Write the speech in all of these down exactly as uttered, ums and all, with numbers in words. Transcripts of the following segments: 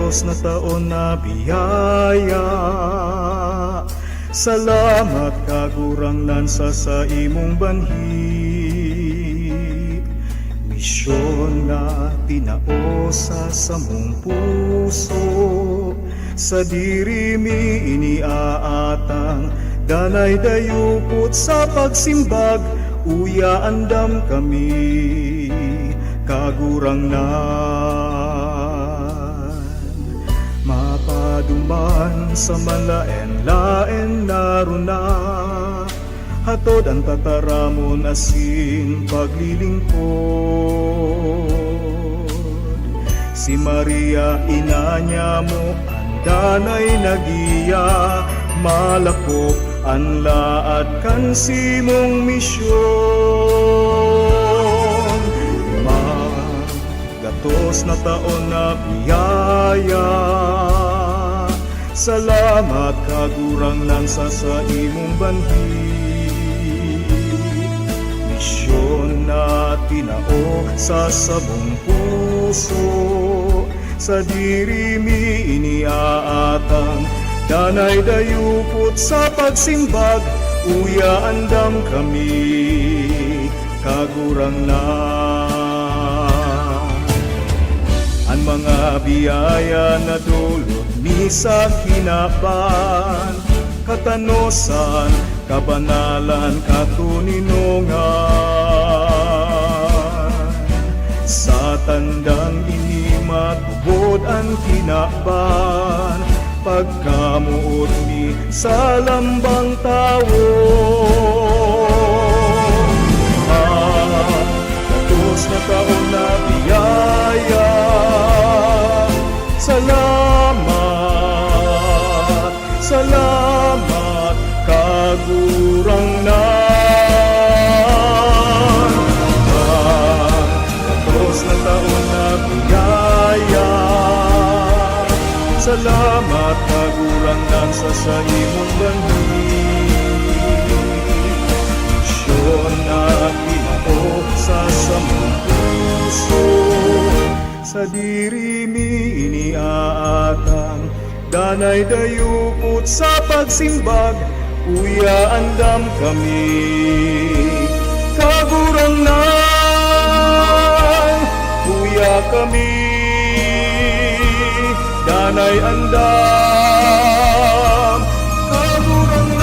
Dios na taon na biyaya. Salamat, Kagurangnan, sa saimong banhi. Misyon na tinao sa samong puso, sadiri mi iniaatang, danay dayupot sa pagsimbag, uya andam kami, Kagurangnan. Mapaduman sa malaen-laen na runa, hatod an tataramon asin paglilingkod. Si Maria, ina niamo, an danay nagiya, malakop an laad kan simong misyon. Ma- Gatos na taon na biyaya. Salamat, Kagurangnan, sa saimong banhi. Misyon na tinao sa samong puso, sadiri mi iniaatang, danay dayupot sa pagsimbag, uya andam kami, Kagurangnan. An mga biyaya na dulot mi sa kinaban, katanosan, kabanalan, katoninongan. Sa tandang ini matubod an kinaban, pagkamoot mi sa lambang tawo. Ah, gatos na taon na biyaya. Salamat, salamat, Kagurangnan. Ah, gatos na taon na biyaya. Salamat, Kagurangnan, sa saimong banhi. Misyon na tinao sa samong puso, sadiri mi iniaatang, danay dayupot sa pagsimbag, uya andam kami, Kagurangnan, uya kami, danay andam, Kagurangnan.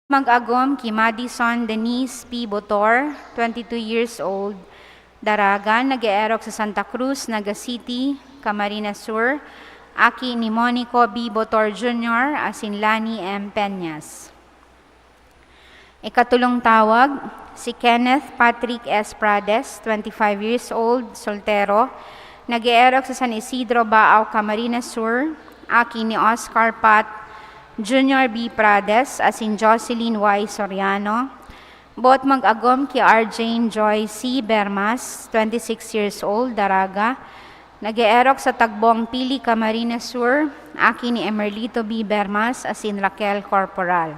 Mag-agom ki Madison Denise P. Botor, twenty-two years old, Daraga, nag-eerok sa Santa Cruz, Naga City, Camarines Sur, aki ni Monico B. Botor Junior asin Lani M. Peñas. Ikatulong tawag, si Kenneth Patrick S. Prades, twenty-five years old, soltero, nag-eerok sa San Isidro, Baao, Camarines Sur, aki ni Oscar Pat Junior B. Prades asin Jocelyn Y. Soriano. Boot mag-agom ki Arjane Joy C. Bermas, twenty-six years old, Daraga, nag-eerok sa Tagbong, Pili, Camarines Sur, aki ni Emerlito B. Bermas asin Raquel Corporal.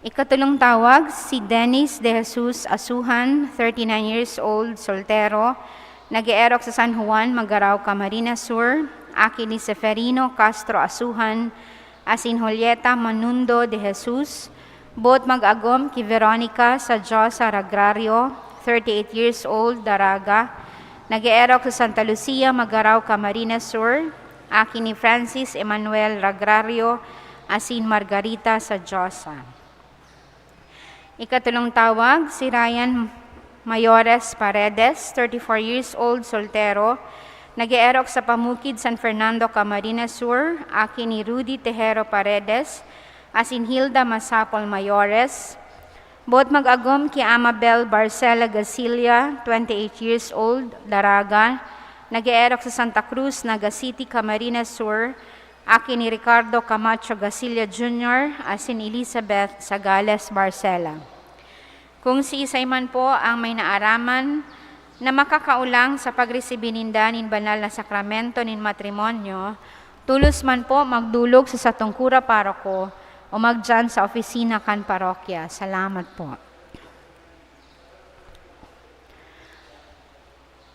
Ikatulong tawag, si Dennis De Jesus Asuhan, thirty-nine years old, soltero, nag-eerok sa San Juan, Magarao, Camarines Sur, aki ni Seferino Castro Asuhan asin Julieta Manundo De Jesus. Boot mag-agom ki Veronica Sadiosa Ragrario, thirty-eight years old, Daraga, nag-eerok sa Santa Lucia, Magarao, Camarines Sur, aki ni Francis Emmanuel Ragrario asin Margarita Sadiosa. Ikatulong tawag, si Ryan Mayores Paredes, thirty-four years old, soltero, nag-eerok sa Pamukid, San Fernando, Camarines Sur, aki ni Rudy Tejero Paredes asin Hilda Masapol Mayores. Boot mag-agom ki Amabel Barcela Gasilla, twenty-eight years old, Daraga, nag-eerok sa Santa Cruz, Naga City, Camarines Sur, aki ni Ricardo Camacho Gasilla Junior asin Elizabeth Sagales Barcela. Kung siisay man po ang may naaraman na makakaulang sa pagresibi ninda nin banal na sakramento nin matrimonyo, tolos man po magdolog sa satong kura paroko o magdiyan sa opisina kan parokya. Salamat po.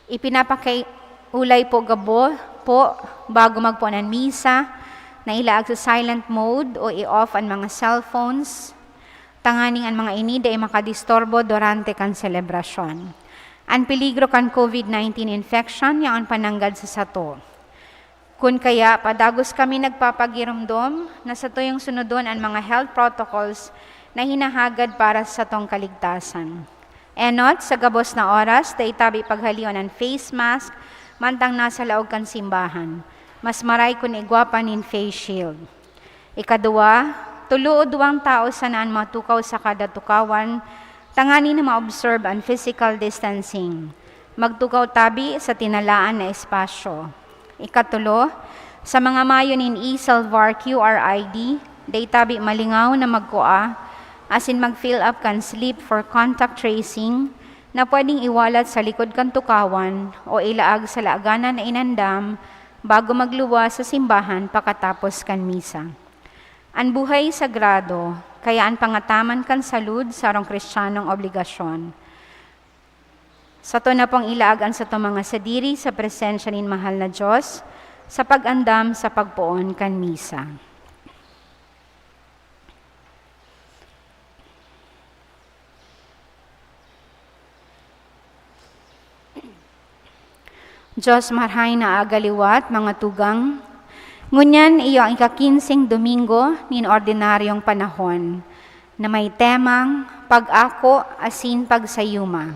Ipinapakiulay po gabo po bago magpoon an misa na ilaag sa silent mode o i-off an mga cellphones, tanganing an mga ini dai makadisturbo durante kan selebrasyon. An peligro kan COVID nineteen infection yaon pa nanggad sa sato. Kun kaya, padagos kami nagpapagiromdom na satuyang sunodon an mga health protocols na hinahagad para sa satong kaligtasan. Enot, sa gabos na oras, dai tabi paghalion an face mask mantang nasa laog kan simbahan. Mas maray kun igwa pa nin face shield. Ikaduwa, tulo o duwang tawo sana an matukaw sa kada tukawan, tanganing na ma-observe an physical distancing. Magtukaw tabi sa tinalaan na espasyo. Ikatulo, sa mga mayo nin e-Salvar Q R I D, dai tabi malingaw na magkua asin mag-fill up kan slip for contact tracing na pwedeng iwalat sa likod kan tukawan o ilaag sa laaganan na inandam bago magluwas sa simbahan pakatapos kan misa. An buhay sagrado, kaya an pangataman kan salud sarong Kristiyanong obligasyon. Sato na pong ilaag an satong mga sadiri sa presensya nin mahal na Diyos sa pag-andam sa pagpoon kan misa. Diyos marahay na aga liwat, mga tugang. Ngunyan iyo ang ika-kinseng Domingo nin ordinaryong panahon, na may temang pag-ako asin pagsayuma.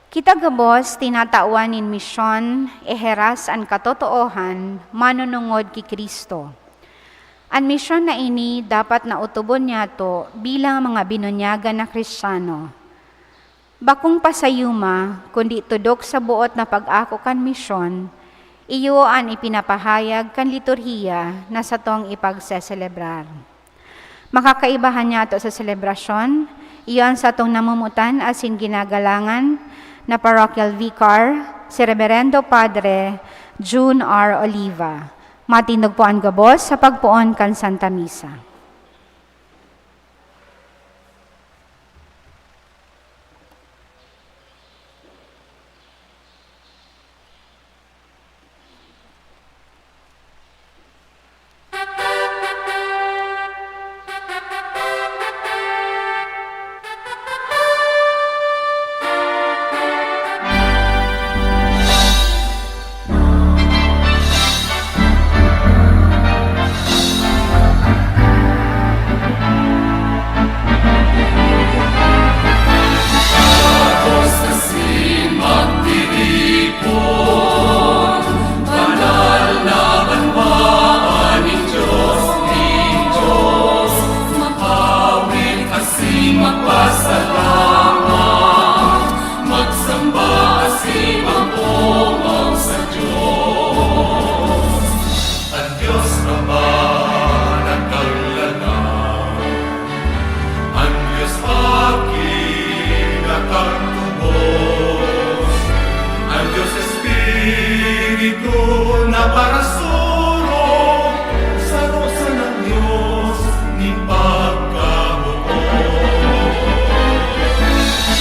Kita gabos tinatawan nin misyon, iheras an katotoohan, manunungod ki Cristo. An misyon na ini dapat na otobon niyato bilang mga binunyagan na Kristiyano. Bakong pasayuma, kundi tudok sa boot na pag-ako kan misyon, iyo an ipinapahayag kan liturhiya na satong ipagseselebrar. Makakaibahan niyato sa selebrasyon, iyo an satong namumutan asin ginagalangan na Parochial Vicar, si Reberendo Padre Jun R. Oliva. Matindog po an gabos sa pagpoon kan Santa Misa. Duna parasurog, saro sanang Dios nin pagkabuot.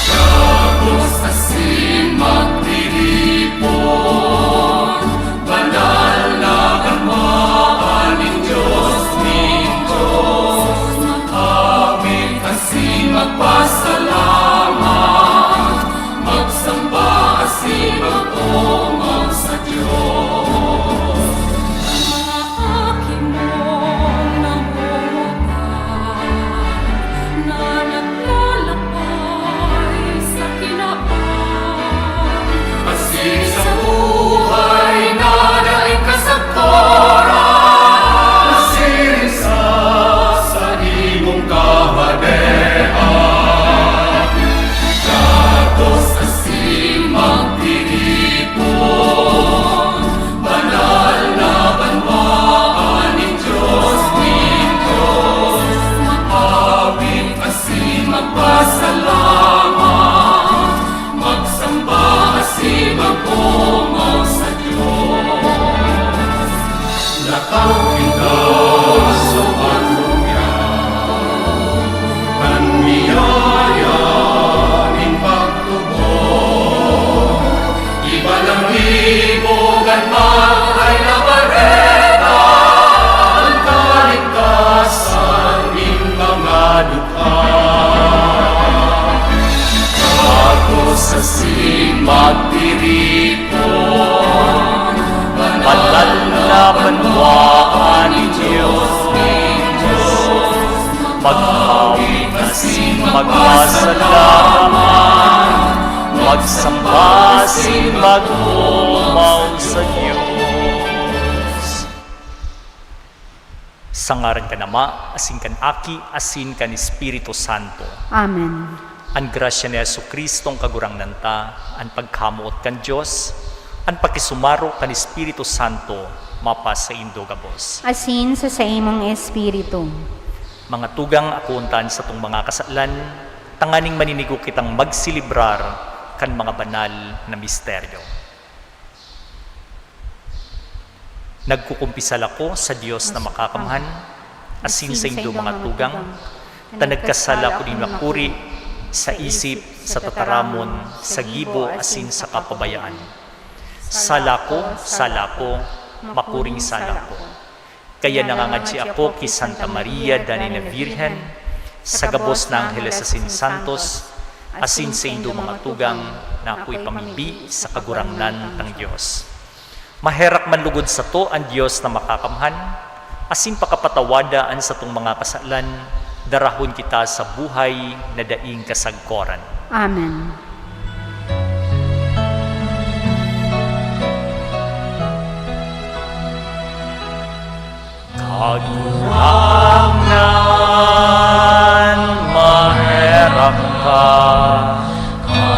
Gabos asin magtiripon, banal na banwaan nin Dios nin Dios. Magkawit asin magpasalamat, magsamba asin mag-omaw sa Dios. Mga aki mong nangungutan na naglalakbay sa kinaban. Asin sa buhay na daing kasakoran, nasiring sa saimong kahadean. Datos asin magtiripon, banal na banwaan nin Dios, nin Dios. Mag-awit asin magpasalamat, magsamba asin mag-omaw sa Dios. Lakaw kita sa pagtubyan, kan biyaya nin pagtubod. Iba lang libog an maray na bareta, an kaligtasan nin mga dukha. Datos asin magtiripon, banal na banwaan nin Dios, nin Dios. Mag-awit asin magpasalamat, magsamba asin mag-omaw sa Dios. Sa ngaran kan Ama, asin kan Aki, asin kan Espiritu Santo. Amen. An grasya ni Jesu-Cristo, an Kagurangnan ta, an pagkamoot kan Dios, an pakisumaro kan Espiritu Santo, mapasaindo gabos. Asin sa saimong espiritu. Mga tugang, akoon ta an satong mga kasalan, tanganing maninigo kitang magselebrar kan mga banal na misteryo. Nagkukumpisal ako sa Dios na makakamhan, asin saindo mga tugang, ta nagkasala ako nin makuri, sa isip, sa tataramon, sa gibo, asin sa kapabayaan. Sala ko, sala ko, makuring sala ko. Kaya nangangadyi ako ki Santa Maria, danay na Birhen, sa gabos na angheles asin santos, asin saindo mga tugang, na akoy pamibi sa Kagurangnan tang Dios. Maherak man lugod sato an Dios na makakamhan, asin pakapatawada an satong mga kasalan, darahon kita sa buhay na daing kasagkoran. Amen. Kagurangnan, maherak ka.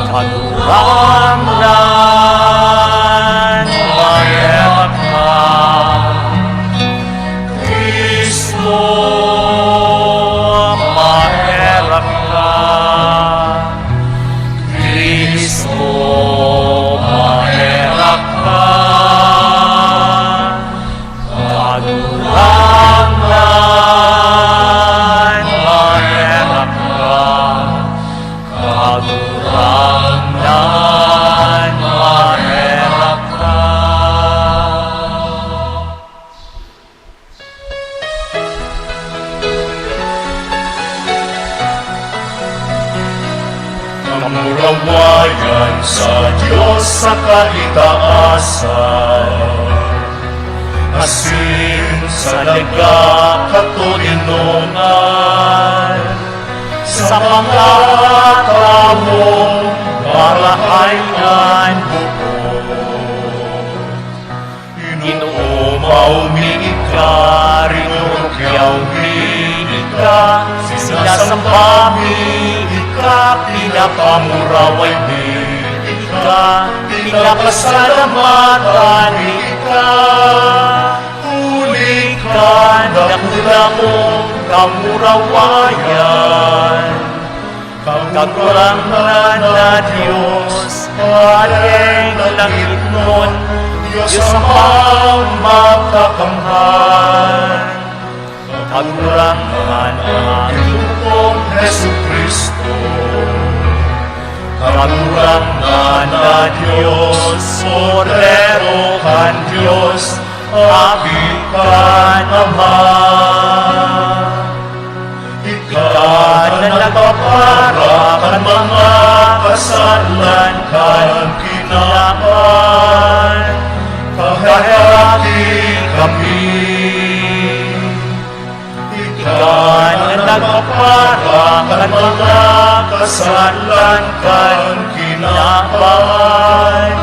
Kagurangnan, maherak ka. Cristo, maherak ka. Cristo, maherak ka. Kagurangnan, maherak ka. Kagurangnan, maherak ka. Kamurawayan sa Dios saka itaasan, asin sa nagkakatoninongan, sa mga tawong marahay an buko. Inoomaw mi ika, rinurukyaw mi ika, sinasamba mi ika, pinapamuraway mi ika, pinapasalamatan mi ika. Huli kan dakula mong kamurawayan. Kagurangnan na Dios, Hadeng langitnon, Dios Amang makakamhan, Kagurangnan na Ginoong Jesu-Cristo, Kagurangnan na Dios, Kordero kan Dios, Aki kan Ama. Ika na nagpapara kan mga kasalan kan kinaban, kaheraki kami. Ika na nagpapara kan mga kasalan kan kinaban,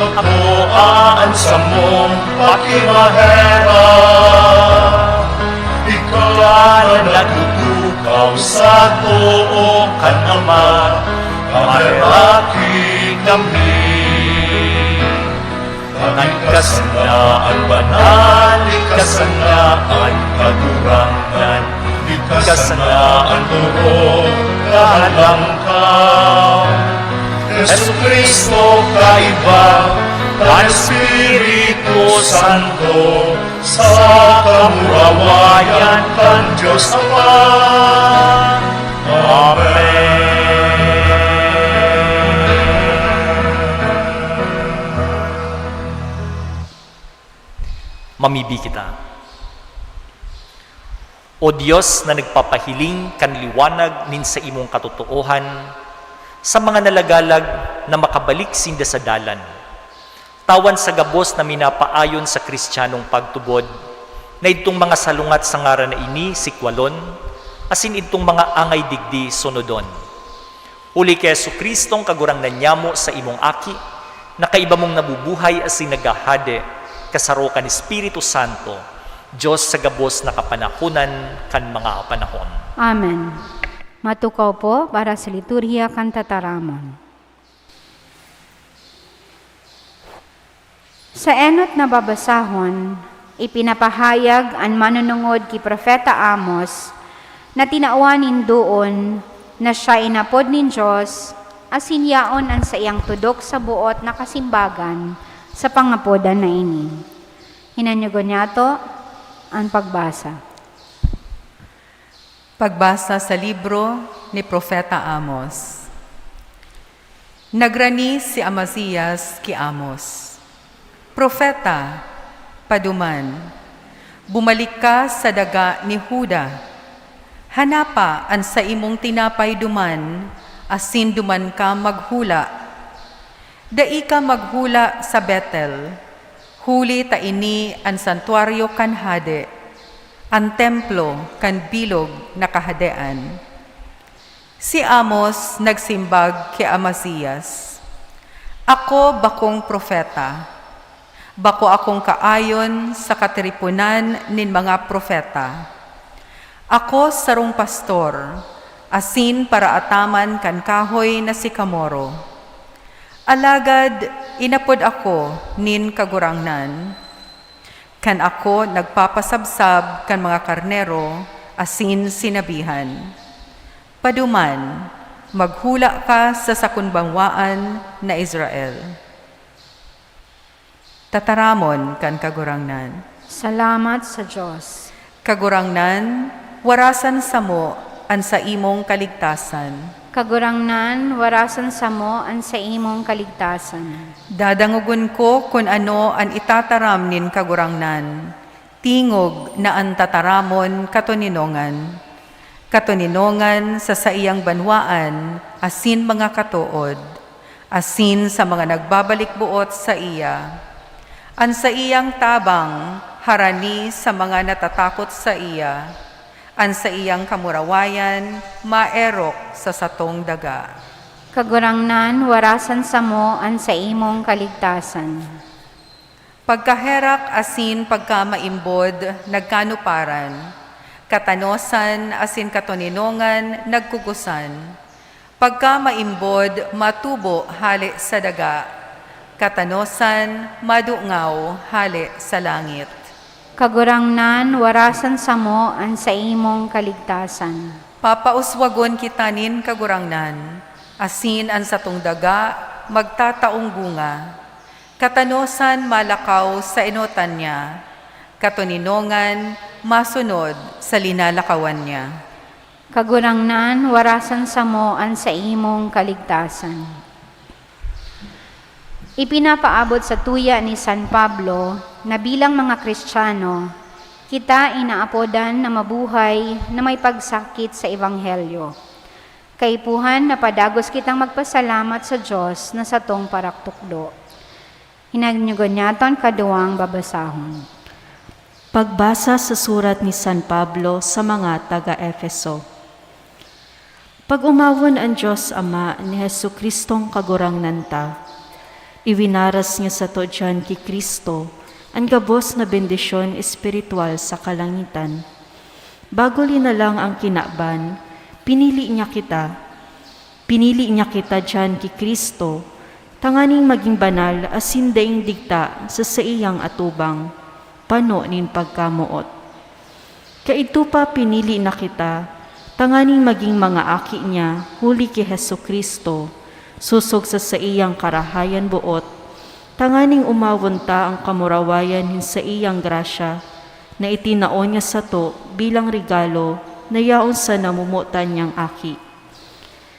akoa an samong pakimaherak. Ika na nagtutukaw sa too kan Ama, maheraki kami. Ika sana an banal, ika sana an kagurangnan, ika sana an orog, kahalangkaw. Jesu-Cristo, kaiba kan Espiritu Santo, sa kamurawayan kan Dios Ama. Amen. Mamibi kita. O Dios na nagpapahiling kan liwanag nin saimong katotoohan sa mga nalagalag na makabalik sinda sa dalan, tawan sa gabos na minapaayon sa Cristianong pagtubod, na idtong mga salungat sa ngaran na ini sikwalon, asin idtong mga angay digdi sunodon. Huli ki Jesu-Cristong Kagurangnan nyamo, saimong Aki, na kaiba mong nabubuhay asin naghahade, kasaro kan Espiritu Santo, Dios sa gabos na kapanahonan kan mga panahon. Amen. Matukaw po para sa liturhiya kan tataramon. Sa enot na babasahon, ipinapahayag an manunungod ki Propeta Amos na tinawan nin doon na siya inapod nin Dios asin yaon an saiyang tudok sa boot na kasimbagan sa pangapodan na ini. Hinanyogon niyato an pagbasa. Pagbasa sa libro ni Propeta Amos. Nagrani si Amazias ki Amos, "Propeta, paduman, bumalik ka sa daga ni Juda. Hanapa an saimong tinapay duman, asin duman ka maghula. Dai ka maghula sa Betel, huli ta ini an santuaryo kan Hade, an templo kan bilog na Kahadean." Si Amos nagsimbag ki Amazias, "Ako bakong propeta, bako akong kaayon sa katiriponan nin mga propeta. Ako sarong pastor, asin paraataman kan kahoy na sikamoro. Alagad inapod ako nin Kagurangnan, kan ako nagpapasabsab kan mga karnero asin sinabihan, 'Paduman, maghula ka sa sakong banwaan na Israel.'" Tataramon kan Kagurangnan. Salamat sa Dios. Kagurangnan, warasan samo an saimong kaligtasan. Kagurangnan, warasan samo an saimong kaligtasan. Dadangogon ko kun ano an itataram nin Kagurangnan. Tingog na an tataramon katoninongan. Katoninongan sa saiyang banwaan asin mga katood, asin sa mga nagbabalik boot saiya. An saiyang tabang harani sa mga natatakot saiya. An saiyang kamurawayan maerok sa satong daga. Kagurangnan, warasan samo an saimong kaligtasan. Pagkaherak asin pagkamaimbod nagkanuparan, katanosan asin katoninongan nagkukusan. Pagkamaimbod matubo hale sa daga, katanosan madungaw hale sa langit. Kagurangnan, warasan samo an saimong kaligtasan. Papauswagon kita nin Kagurangnan, asin an satong daga magtataong bunga. Katanosan malakaw sa enotan niya, katoninongan masunod sa linalakawan niya. Kagurangnan, warasan samo an saimong kaligtasan. Ipinapaabot sa tuya ni San Pablo na bilang mga Kristiyano, kita inaapodan na mabuhay na may pagsakit sa Ebanghelyo. Kaipuhan na padagos kitang magpasalamat sa Diyos na satong paraktukdo. Hinanyugon niyato an kaduwang babasahon. Pagbasa sa surat ni San Pablo sa mga taga-Efeso. Pag-omawon an Dios Ama ni Jesu-Cristong Kagurangnan ta. Iwinaras niya sato diyan ki Cristo an gabos na bendisyon espiritual sa kalangitan. Bago linalang ang kinaban, pinili niya kita. Pinili niya kita diyan ki Cristo, tanganing magin banal asin daing digta sa saiyang atubang, pano nin pagkamoot. Kaidto pa pinili na kita, tanganing magin mga aki niya huli ki Jesu-Cristo, sosog sa saiyang karahayan boot, tanganing omawon ta an kamurawayan nin saiyang grasya na itinao niya sato bilang regalo na yaon sa namomotan niyang aki.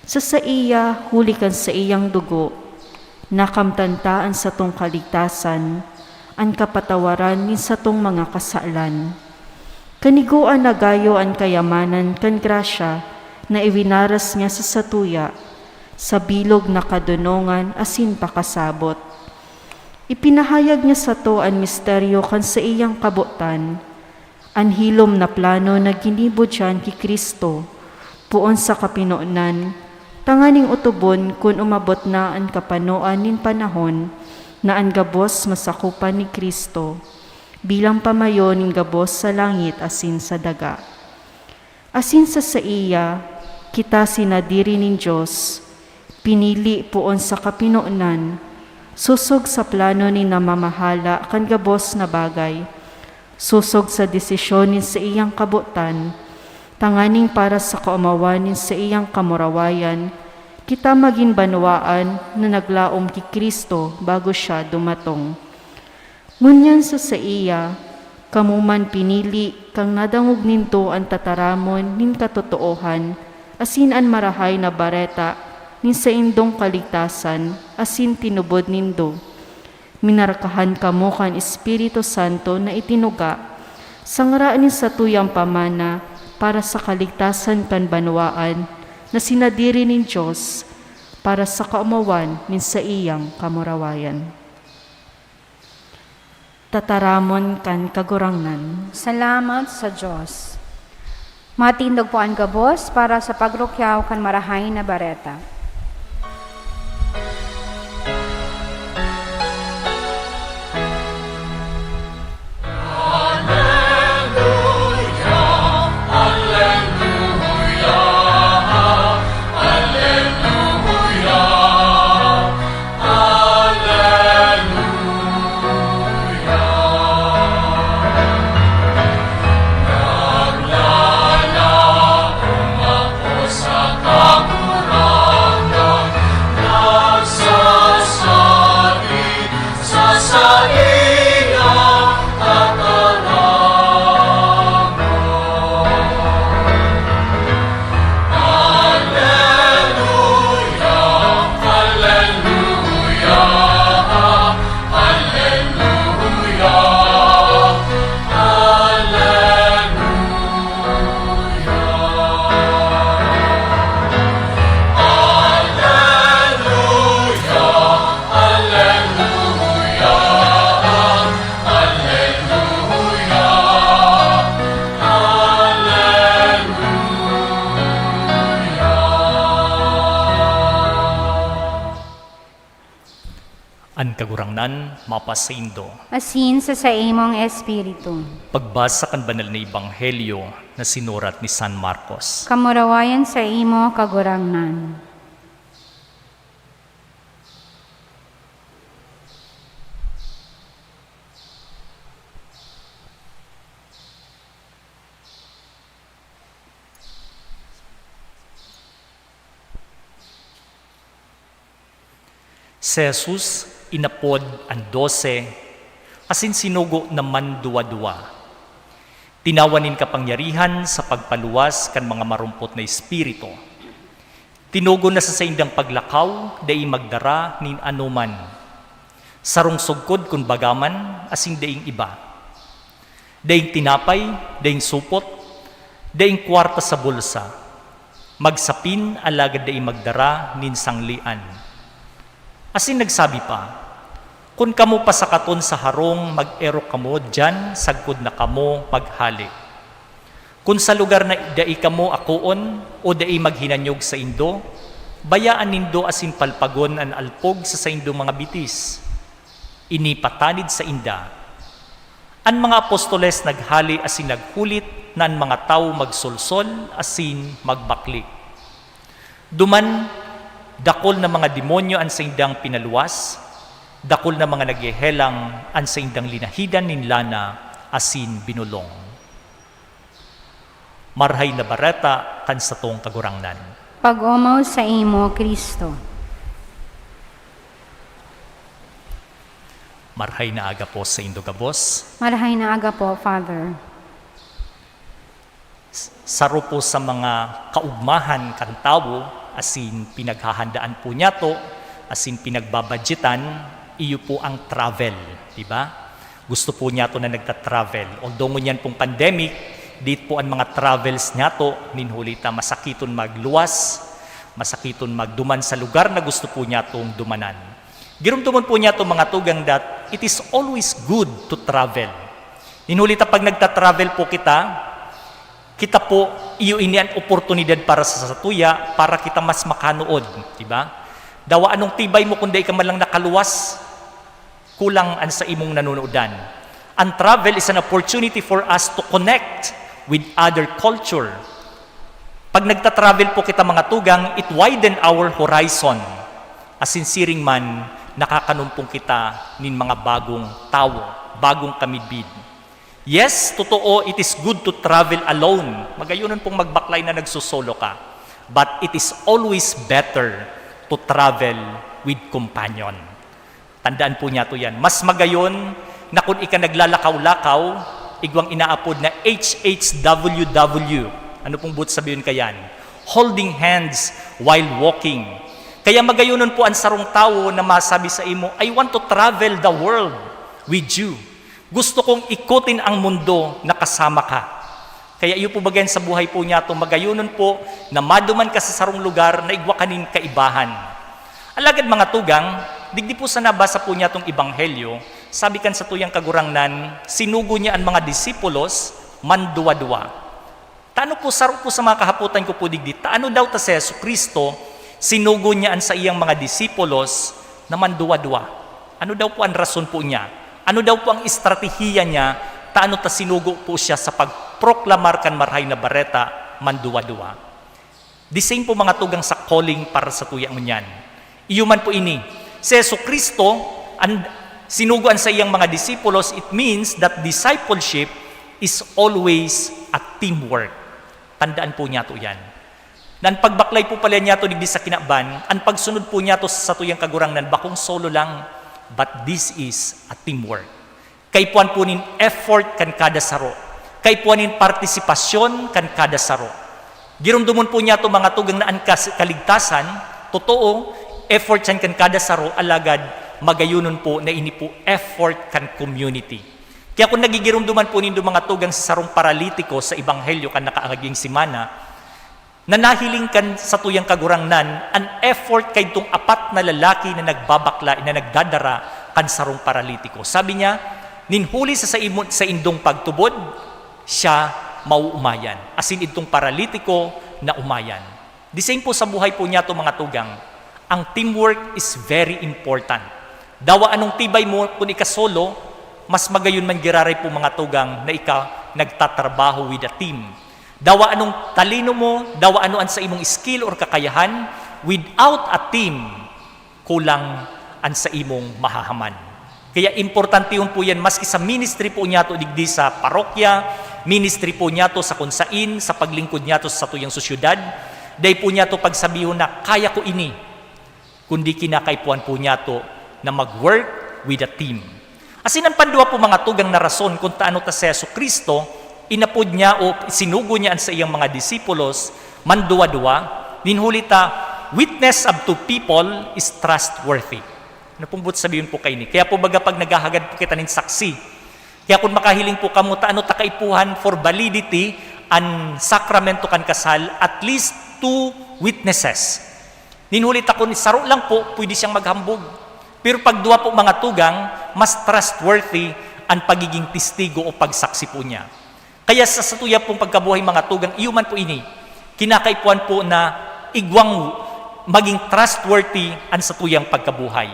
Sa saiya, huli kan saiyang dugo, nakamtan ta an satong kaligtasan, an kapatawaran nin satong mga kasalan. Kanigoan na gayo an kayamanan kan grasya na iwinaras niya sa satuya, sa bilog na kadonongan asin pakasabot. Ipinahayag niya sato an misteryo kan saiyang kabotan, an hilom na plano na ginibo diyan ki Cristo, poon sa kapinonan, tanganing otobon kun umabot na an kapanoan nin panahon na an gabos masakopan ni Cristo, bilang pamayo nin gabos sa langit asin sa daga. Asin sa saiya, kita sinadiri nin Dios, pinili poon sa kapinonan, sosog sa plano nin namamahala kan gabos na bagay, sosog sa desisyon nin saiyang kabotan, tanganing para sa kaomawan nin saiyang kamurawayan, kita magin banwaan na naglaom ki Cristo bago siya dumatong. Ngunyan sa saiya, kamo man pinili kan nadangog nindo an tataramon nin katotoohan asin an Marahay na Bareta nin saindong kaligtasan asin tinubod nindo. Minarkahan kamo kan Espiritu Santo na itinuga sa ngara nin satuyang pamana para sa kaligtasan kan banwaan na sinadiri nin Dios para sa kaomawan nin saiyang kamurawayan. Tataramon kan Kagurangnan. Salamat sa Dios. Matindog po an gabos para sa pagrukyaw kan Marahay na Bareta. An Kagurangnan mapasaindo. Asin sa saimong espiritu. Pagbasa kan Banal na Ebanghelyo na sinurat ni San Marcos. Kamurawayan saimo, Kagurangnan. Si Jesus Inapod an dose, asin sinugo na manduwa-duwa. Tinawan nin kapangyarihan sa pagpaluwas kan mga marumpot na espiritu. Tinugon na sa saindang paglakaw, dai magdara nin anoman. Sarong sugkod kun baga man, asin daing iba. Daing tinapay, daing supot, daing kwarta sa bulsa. Magsapin, alagad dai magdara nin sanglian. Asin nagsabi pa, "Kun kamo pasakaton sa harong, mag-erok kamo diyan sagkod na kamo maghale. Kun sa lugar na dai kamo akoon o dai maghinanyog saindo, bayaan nindo asin palpagon an alpog sa saindong mga bitis." Ini patanid sainda. An mga apostoles naghale asin naghulit na an mga tawo magsolsol asin magbakle. Duman, dakul na mga demonyo an saindang pinaluwas, dakul na mga naghehelang an saindang linahidan nin lana asin binulong. Marahay na Bareta kan satong Kagurangnan. Pag-omaw saimo, Cristo. Marahay na aga po saindo gabos. Marahay na aga po, Father. S-, saro po sa mga kaugmahan kan tawo, asin pinaghahandaan po niyato, asin pinagbabadyetan, iyo po ang travel, di ba? Gusto po niyato na nagta-travel. Although ngunyan pong pandemic, dito po an mga travels niyato, nin huli ta masakiton magluwas, masakiton magduman sa lugar na gusto po niyatong dumanan. Giromdomon po niyato, mga tugang, that it is always good to travel. Nin huli ta pag nagta-travel po kita, kita po, iyo ini an oportunidad para sa satuya, para kita mas makanood, di ba? Dawa anong tibay mo kung dai ka man lang nakaluwas, kulang an sa imong nanonoodan. An travel is an opportunity for us to connect with other culture. Pag nagta-travel po kita, mga tugang, it widen our horizon. Asin siring man, nakakanumpong kita nin mga bagong tawo, bagong kamidbid. Yes, totoo, it is good to travel alone. Magayonon pong magbaklay na nagsosolo ka. But it is always better to travel with companion. Tandaan po niyato yan. Mas magayon na kun ika naglalakaw-lakaw, igwang inaapod na H H W W. Ano pong boot sabihon kayan? Holding hands while walking. Kaya magayonon po an sarong tawo na masabi sa imo, "I want to travel the world with you." Gusto kong ikutin ang mundo na kasama ka. Kaya iyo po baga yan sa buhay po niyato, magayonon po na maduman ka sa sarong lugar na igwa ka nin kaibahan. Alagad, mga tugang, digdi po sa nabasa po niyatong ebanghelyo, sabi kan satuyang Kagurangnan, sinugo niya an mga disipulos manduwa-duwa. Ta ano po, saro po sa mga kahapotan ko po digdi, ta ano daw ta si Jesu-Cristo, sinugo niya an saiyang mga disipulos na manduwa-duwa? Ano daw po an rason po niya? Ano daw po ang estratehiya niya ta ano ta sinugo po siya sa pagproklamar kan Marahay na Bareta manduwa-duwa? The same po, mga tugang, sa calling para sa tuya ngunyan. Iyo man po ini. Si Jesu-Cristo, an, sinugo an saiyang mga disipulos, it means that discipleship is always a teamwork. Tandaan po niyato yan. Na an pagbaklay po pala niyato digdi sa kinaban, an pagsunod po niyato sa satuyang Kagurangnan, bakong solo lang, but this is a teamwork. Kaipuhan po nin effort kan kada saro. Kaipuhan nin partisipasyon kan kada saro. Giromdomon po niyato, mga tugang, na an kas-, kaligtasan, totoo, effort siyan kan kada saro, alagad magayonon po na ini po effort kan community. Kaya kung nagigiromdoman po nindo, mga tugang, sa sarong paralitiko sa ebanghelyo kan nakaaging semana, na nahiling kan satuyang Kagurangnan an effort kaidtong apat na lalaki na nagbabakla, na nagdadara kan sarong paralitiko. Sabi niya, "Nin huli sa, sa imo, saindong pagtubod, siya mauumayan." Asin idtong paralitiko na umayan. The same po sa buhay po niyato, mga tugang. Ang teamwork is very important. Dawa anong tibay mo kun ika solo, mas magayon man giraray po, mga tugang, na ika nagtatrabaho with a team. Dawa anong talino mo, dawa ano an sa imong skill or kakayahan, without a team, kulang an sa imong mahahaman. Kaya importantehon po yan, maski sa ministry po niyato digdi sa parokya, ministry po niyato sa kung sain, sa paglingkod niyato sa satuyang sosyedad, dai po niyato pagsabihon na, "Kaya ko ini." Kundi kinakaipuhan po niyato na mag-work with a team. Asin an pandua po, mga tugang, na rason kun taano ta si Jesu-Cristo, inapod niya o sinugo niya an saiyang mga disipulos, manduwa-duwa, nin huli ta, witness of two people is trustworthy. Ano pong buot sabihon po kaini? Kaya po baga pag naghahagad po kita nin saksi, kaya kun makahiling po kamo, taano ta kaipuhan for validity an sakramento kan kasal, at least two witnesses. Nin huli ta kun saro lang po, pwede siyang maghambog. Pero pag duwa po, mga tugang, mas trustworthy an pagiging testigo o pagsaksi po niya. Kaya sa satuya pong pagkabuhay, mga tugang, iyo man po ini, kinakaipuhan po na igwang maging trustworthy an satuyang pagkabuhay.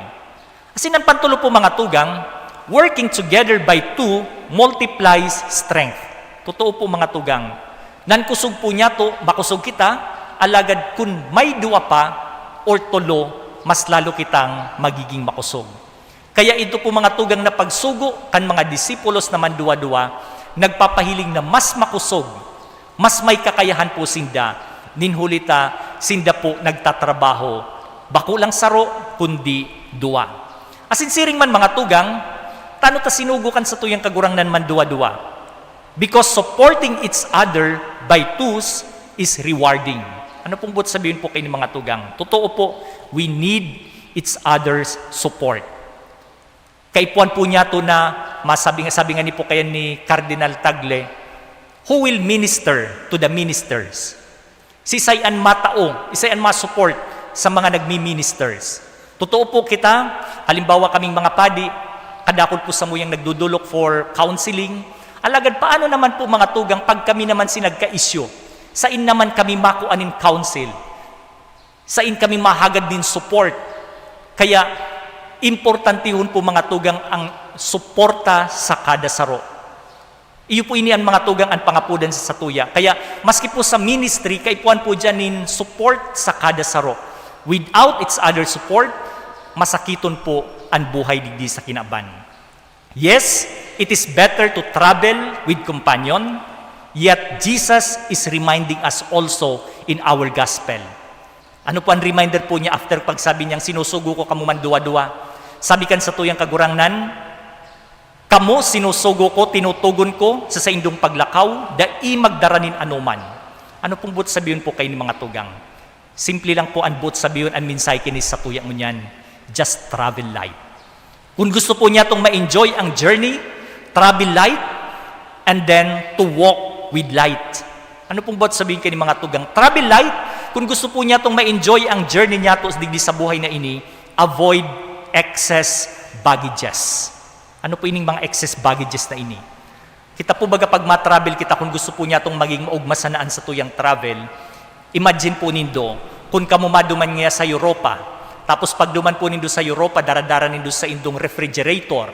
Asin an pantulo po, mga tugang, working together by two multiplies strength. Totoo po, mga tugang. Nan kusog po niyato, makosog kita, alagad kun may duwa pa or tolo, mas lalo kitang magiging makosog. Kaya ito po, mga tugang, na pagsugo kan mga disipulos na manduwa-duwa, nagpapahiling na mas makosog, mas may kakayahan po sinda, nin huli ta sinda po nagtatrabaho, bako lang saro, kundi duwa. Asin siring man, mga tugang, taano ta sinugo kan satuyang Kagurangnan manduwa-duwa? Because supporting each other by twos is rewarding. Ano pong buot sabihon po kaini, mga tugang? Totoo po, we need each other's support. Kaipuhan po niyato na masabi nga, sabi nga ni po kayan ni Cardinal Tagle, "Who will minister to the ministers?" Sisay an matao, sisay an ma-support sa mga nagmi-ministers? Totoo po kita, halimbawa kaming mga padi, kadakul po samuyang nagdudulok for counseling. Alagad paano naman po, mga tugang, pag kami naman si nagka-isyu? Sain naman kami makua nin counsel? Sain kami mahagad nin support? Kaya, importantehon po, mga tugang, ang suporta sa kada saro. Iyo po ini an, mga tugang, an pangapodan sa satuya. Kaya, maski po sa ministry, kaipuhan po diyan nin support sa kada saro. Without each other support, masakiton po an buhay digdi sa kinaban. Yes, it is better to travel with companion, yet Jesus is reminding us also in our gospel. Ano po an reminder po niya after pagsabi niyang, "Sinusugo ko kamo manduwa-duwa"? Sabi kan satuyang Kagurangnan, "Kamo, sinusugo ko, tinutugon ko sa saindong paglakaw, dai magdara nin anoman." Ano pong buot sabihon po kaini, mga tugang? Simple lang po an buot sabihon, an mensahe kaini sa satuya ngunyan, just travel light. Kun gusto po niyatong ma-enjoy ang journey, travel light, and then to walk with light. Ano pong buot sabihon kaini, mga tugang? Travel light, kun gusto po niyatong ma-enjoy ang journey niyato digdi sa buhay na ini, avoid excess baggages. Ano po ining mga excess baggages na ini? Kita po baga pag ma-travel kita, kun gusto po niyatong maging maogma sana an satuyang travel, imagine po nindo, kun kamo maduman niya sa Europa, tapos pagduman po nindo sa Europa, dara-dara nindo sa indong refrigerator.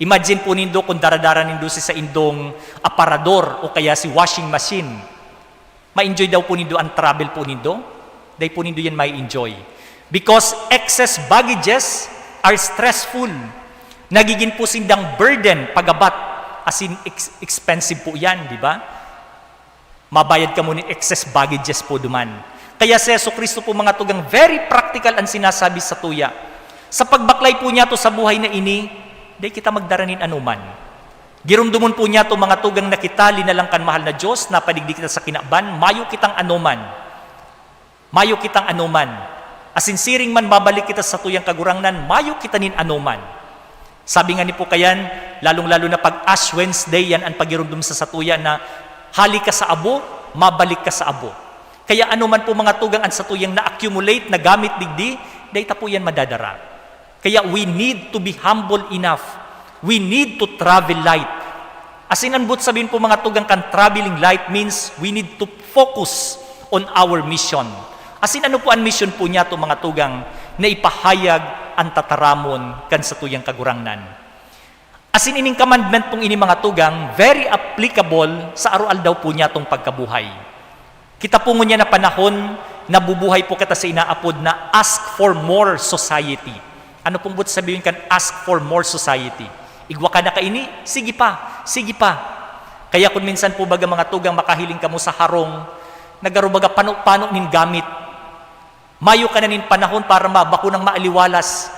Imagine po nindo kun dara-dara nindo sa indong aparador o kaya si washing machine. Ma-enjoy daw po nindo an travel po nindo? Dai po nindo yan ma-enjoy. Because excess baggages are stressful. Nagigin po sindang burden pagabat. As in, ex- expensive po yan, di ba? Mabayad kamo nin excess baggages po duman. Kaya si Jesu-Cristo po, mga tugang, very practical an sinasabi sa satuya. Sa pagbaklay po niyato sa buhay na ini, dai kita magdara nin anoman. Giromdomon po niyato, mga tugang, na kita, linalang kan mahal na Dios, napadigdi kita sa kinaban, mayo kitang anoman. Mayo kitang anoman. Asin siring man babalik kita sa satuyang Kagurangnan, mayo kita nin anoman. Sabi nga ni po kayan, lalong-lalo na pag Ash Wednesday, yan an pagiromdom sa satuya na hali ka sa abo, mabalik ka sa abo. Kaya ano man po, mga tugang, an satuyang na-accumulate, nagamit digdi, dai ta po yan madadara. Kaya we need to be humble enough. We need to travel light. As in, an buot sabihon po, mga tugang, kan traveling light means we need to focus on our mission. As in, ano po an mission po niyato, mga tugang? Na ipahayag an tataramon kan satuyang Kagurangnan. As in, ining commandment pong ini, mga tugang, very applicable sa aroaldaw po niyatong pagkabuhay. Kita po ngunyan na panahon, nabubuhay po kita sa inaapod na ask for more society. Ano pong buot sabihon kan ask for more society? Igwa ka na kaini? Sige pa, sige pa. Kaya kun minsan po baga, mga tugang, makahiling kamo sa harong, nagaro baga pano-pano nin gamit. Mayo ka na nin panahon para ma-, bako nang maaliwalas.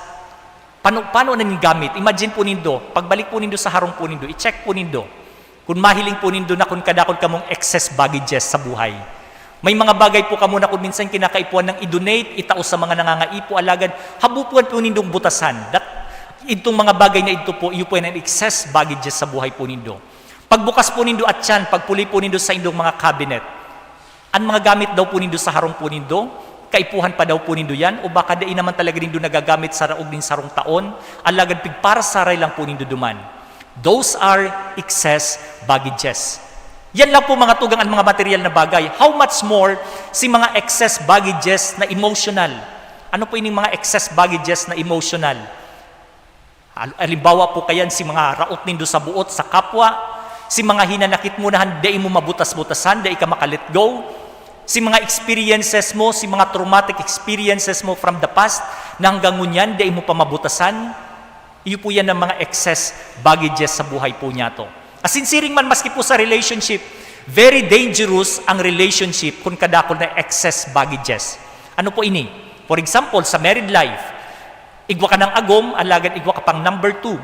Paano, paano na nin gamit? Imagine po nindo, pagbalik po nindo sa harong po nindo, i-check po nindo kung mahiling po nindo na kung kadakul kamong excess baggages sa buhay. May mga bagay po kamo na kung minsan kinakaipuhan ng i-donate, itao sa mga nangangaipo, alagad habupuan po nindong butasan. That, itong mga bagay na ito po, iyo po yan ang excess baggages sa buhay po nindo. Pagbukas po nindo at yan, pagpuli po nindo sa indong mga cabinet. An mga gamit daw po nindo sa harong po nindo, kaipuhan pa daw po nindo yan, o baka dai naman talaga nindo nagagamit sa raog nin sarong taon, alagad pigparasaray lang po nindo duman. Those are excess baggages. Yan lang po, mga tugang, an mga material na bagay. How much more si mga excess baggages na emotional? Ano po ining mga excess baggages na emotional? Al-, alimbawa po kayan, si mga raot nindo sa buot sa kapwa, si mga hinanakit mo na han-, dai mo mabutas-butasan, dai ka maka-let go, si mga experiences mo, si mga traumatic experiences mo from the past, na hanggang ngunyan, dai mo pa mabutasan. Iyo po yan ang mga excess baggages sa buhay po niyato. Asin siring man, maski po sa relationship, very dangerous ang relationship kun kadakul na excess baggages. Ano po ini? For example, sa married life, igwa ka nang agom, alagad igwa ka pang number two.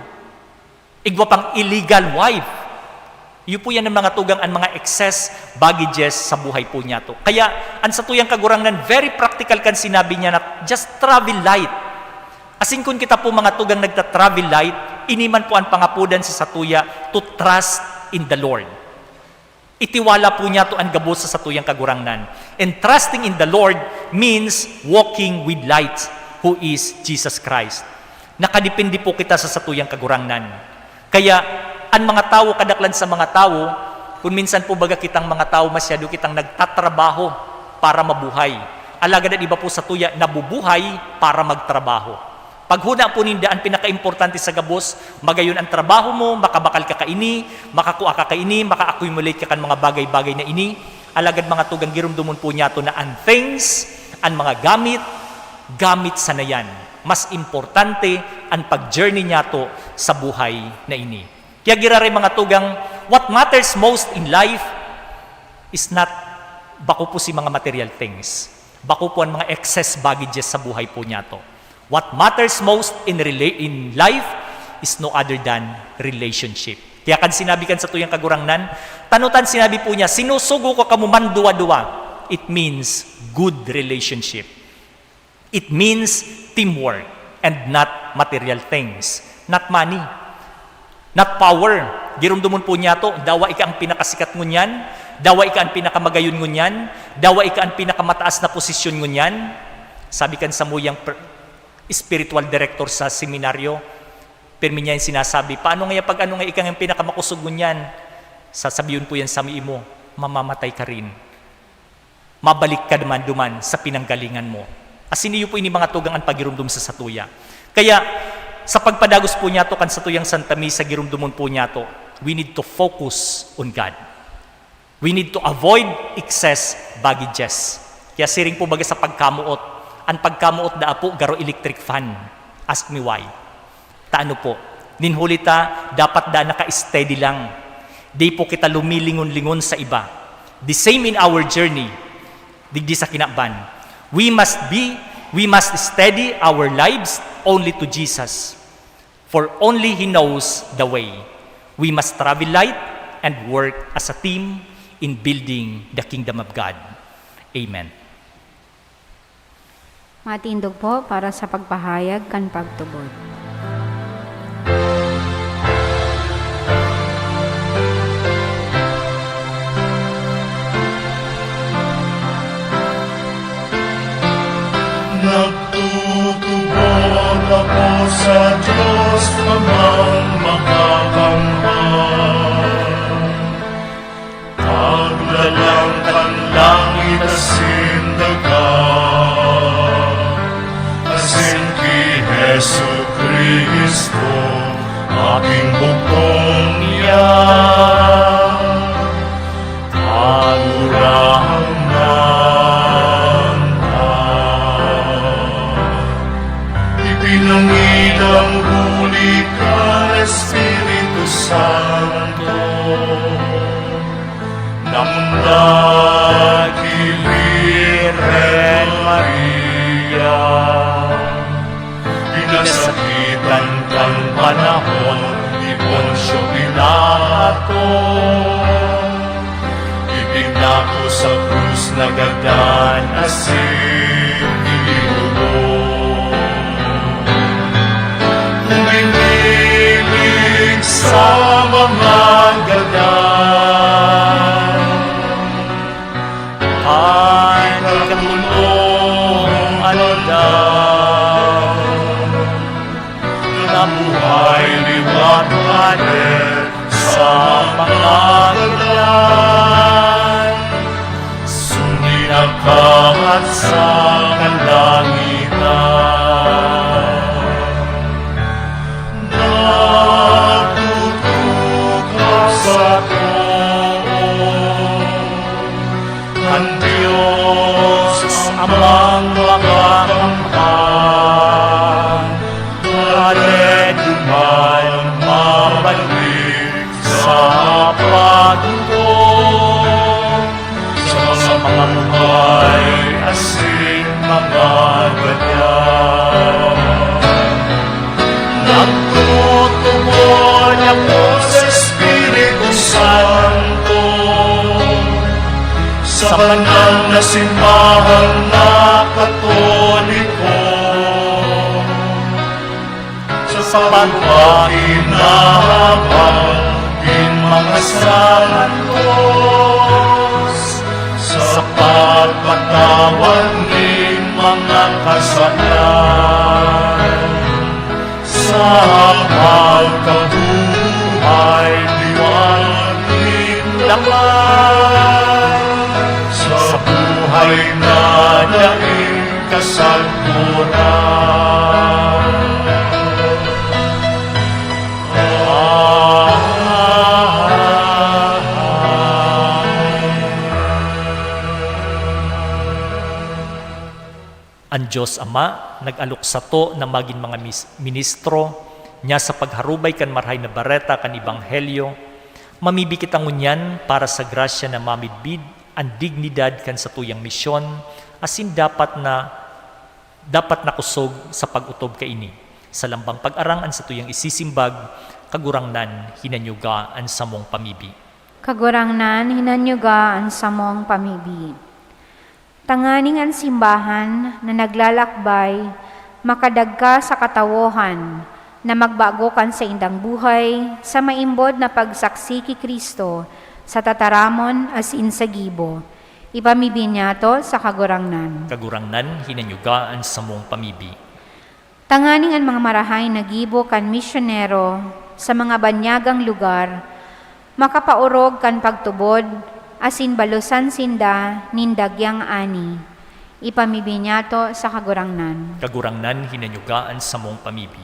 Igwa pang illegal wife. Iyo po yan ang mga tugang, an mga excess baggages sa buhay po niyato. Kaya, an satuyang Kagurangnan, very practical kan sinabi niya na, "Just travel light." Asin kun kita po, mga tugang, nagta-travel light, ini man po an pangapodan sa satuya to trust in the Lord. Itiwala po niyato an gabos sa satuyang Kagurangnan. And trusting in the Lord means walking with light, who is Jesus Christ. Nakadepende po kita sa satuyang Kagurangnan. Kaya, an mga tawo, kadaklan sa mga tawo, kun minsan po, baga kitang mga tawo, masyado kitang nagtatrabaho para mabuhay. Alagad an iba po satuya, nabubuhay para magtrabaho. Paghona po ninda, an pinakaimportante sa gabos, magayon an trabaho mo, makabakal ka kaini, makakua ka kaini, maka-accumulate ka kan mga bagay-bagay na ini. Alagad, mga tugang, giromdomon po niyato na an things, an mga gamit, gamit sana yan. Mas importante an pag-journey niyato sa buhay na ini. Kaya giraray, mga tugang, what matters most in life is not, bako po si mga material things. Bako po an mga excess baggages sa buhay po niyato. What matters most in rela-, in life is no other than relationship. Kaya kan sinabi kan satuyang Kagurangnan, tanotan, sinabi po niya, "Sinusugo ko kamo manduwa-duwa." It means good relationship. It means teamwork and not material things, not money, not power. Giromdomon po niyato, dawa ika an pinakasikat ngunyan, dawa ika an pinakamagayon ngunyan, dawa ika an pinakamataas na posisyon ngunyan. Sabi kan samuyang per-, spiritual director sa seminaryo, pirmi niya yung sinasabi, "Paano ngaya pag ano nga ika ang pinakamakosog ngunyan?" Sasabihin po yan sa imo, "Mamamatay ka rin." Mabalik ka naman duman sa pinanggalingan mo. Asin iyo po ini, mga tugang, an pagiromdom sa satuya. Kaya, sa pagpadagos po niyato kan satuyang Santa Misa, giromdomon po niyato, we need to focus on God. We need to avoid excess baggages. Kaya siring po baga sa pagkamoot, an pagkamoot daa po garo electric fan. Ask me why. Ta ano po, nin huli ta, dapat daa naka-steady lang. Di po kita lumilingon-lingon sa iba. The same in our journey, digdi sa kinaban. We must be, we must steady our lives only to Jesus. For only He knows the way. We must travel light and work as a team in building the kingdom of God. Amen. Matindog po para sa pagpahayag kan pagtubod. Nagtutubod ako sa Diyos Amang Makakamhan. Paglalang kan langit asin daga, asin ki Jesu-Cristo, aking bugtong niya, Kagurangnan ta. Ipinangidang huli kan Espiritu Santo. Namundag ki Birhen Maria, pinasakitan Ipinako sa krus na gadan asin ininubo. Uminilig sa mga gadan. Ay, katulong aldaw. Nabuhay liwat, Father, sa mga gadan. Sundin na ka sa kalangitan. Natutukaw sa too. Kan Dios Amang makakamtan, kare duman mabalik sa paghukom sa mga buhay asin mga gadan. Nagtutubod ako sa Espiritu Santo, sa banal na simbahan na Katoliko, sa pagpainahabang nin mga santos, sa pagpatawad nin mga kasalan, sa pagkabuhay liwat nin dalan, sa buhay na daing kasagkoran. Amen. An Dios Ama nag-alok sato na magin mga mis-, ministro niya sa pagharubay kan Marahay na Bareta kan Ebanghelyo. Mamibi kita ngunyan para sa grasya na mamidbid an dignidad kan satuyang misyon, asin dapat na, dapat na kosog sa pag-otob kaini. Sa lambang pag-arang an satuyang isisimbag, Kagurangnan, hinanyuga an samong pamibi. Kagurangnan, hinanyuga an samong pamibi. Tanganing an simbahan na naglalakbay makadagka sa katawohan na magbago kan saindang buhay sa maimbod na pagsaksi ki Cristo sa tataramon asin sa gibo. Ipamibi niyato sa Kagurangnan. Kagurangnan, hinanyuga an samong pamibi. Tanganing an mga marahay na gibo kan misyonero sa mga banyagang lugar makapaorog kan pagtubod asin balosan sinda nin dagyang ani. Ipamibi niyato sa Kagurangnan. Kagurangnan, hinanyuga an samong pamibi.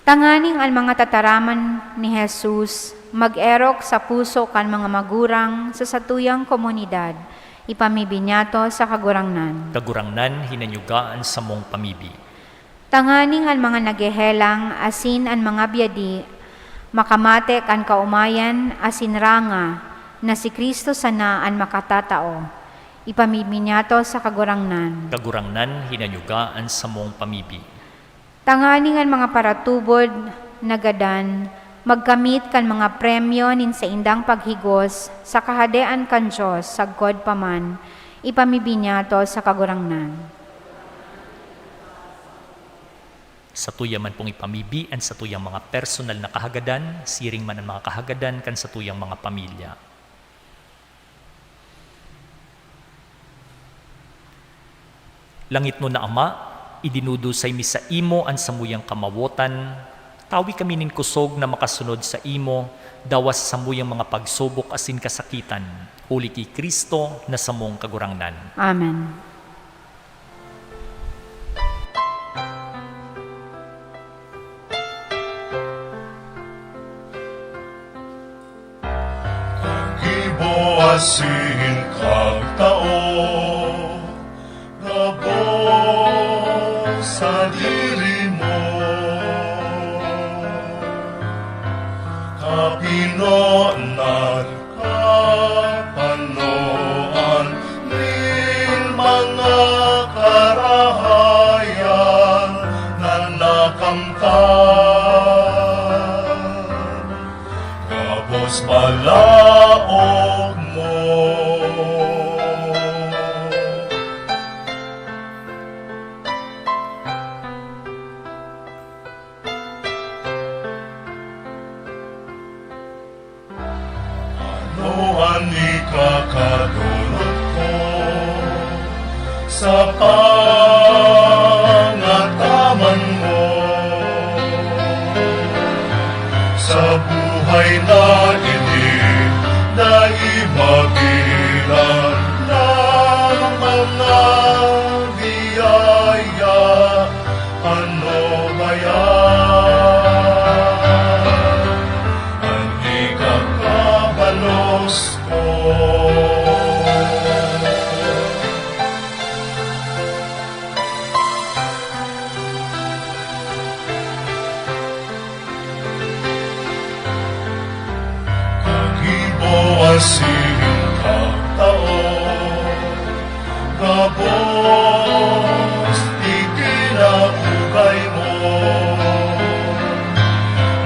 Tanganing an mga tataramon ni Jesus mag-erok sa puso kan mga magurang sa satuyang komunidad. Ipamibi niyato sa Kagurangnan. Kagurangnan, hinanyuga an samong pamibi. Tanganing an mga naghehelang asin an mga byadi makamate kan kaomayan asin ranga na si Cristo sana an makatatao. Ipamibi niyato sa Kagurangnan. Kagurangnan, hinanyuga an samong pamibi. Tanganing an mga paratubod na gadan magkamit kan mga premyo nin saindang paghigos sa Kahadean kan Dios sagkod pa man. Ipamibi niyato sa Kagurangnan. Satuya man pong ipamibi an satuyang mga personal na kahagadan, siring man an mga kahagadan kan satuyang mga pamilya. Langitnon na Ama, idinudusay mi saimo an samuyang kamawotan. Tawi kami nin kosog na makasunod saimo, dawa sa samuyang mga pagsubok asin kasakitan, huli ki Cristo na samong Kagurangnan. Amen. Kagibo asin kagtao, gabos sadiri mo. Kapinonan, kapanoan nin mga karahayan na nakamtan. Gabos Balaog mo. Ano an ikakadolot ko sa pangataman mo? Sa buhay na ini, dai mabilang na mga biyaya. Ano ba yan? An ikakabalos ko. Kagibo asin kagtao, gabos digdi na ugay mo.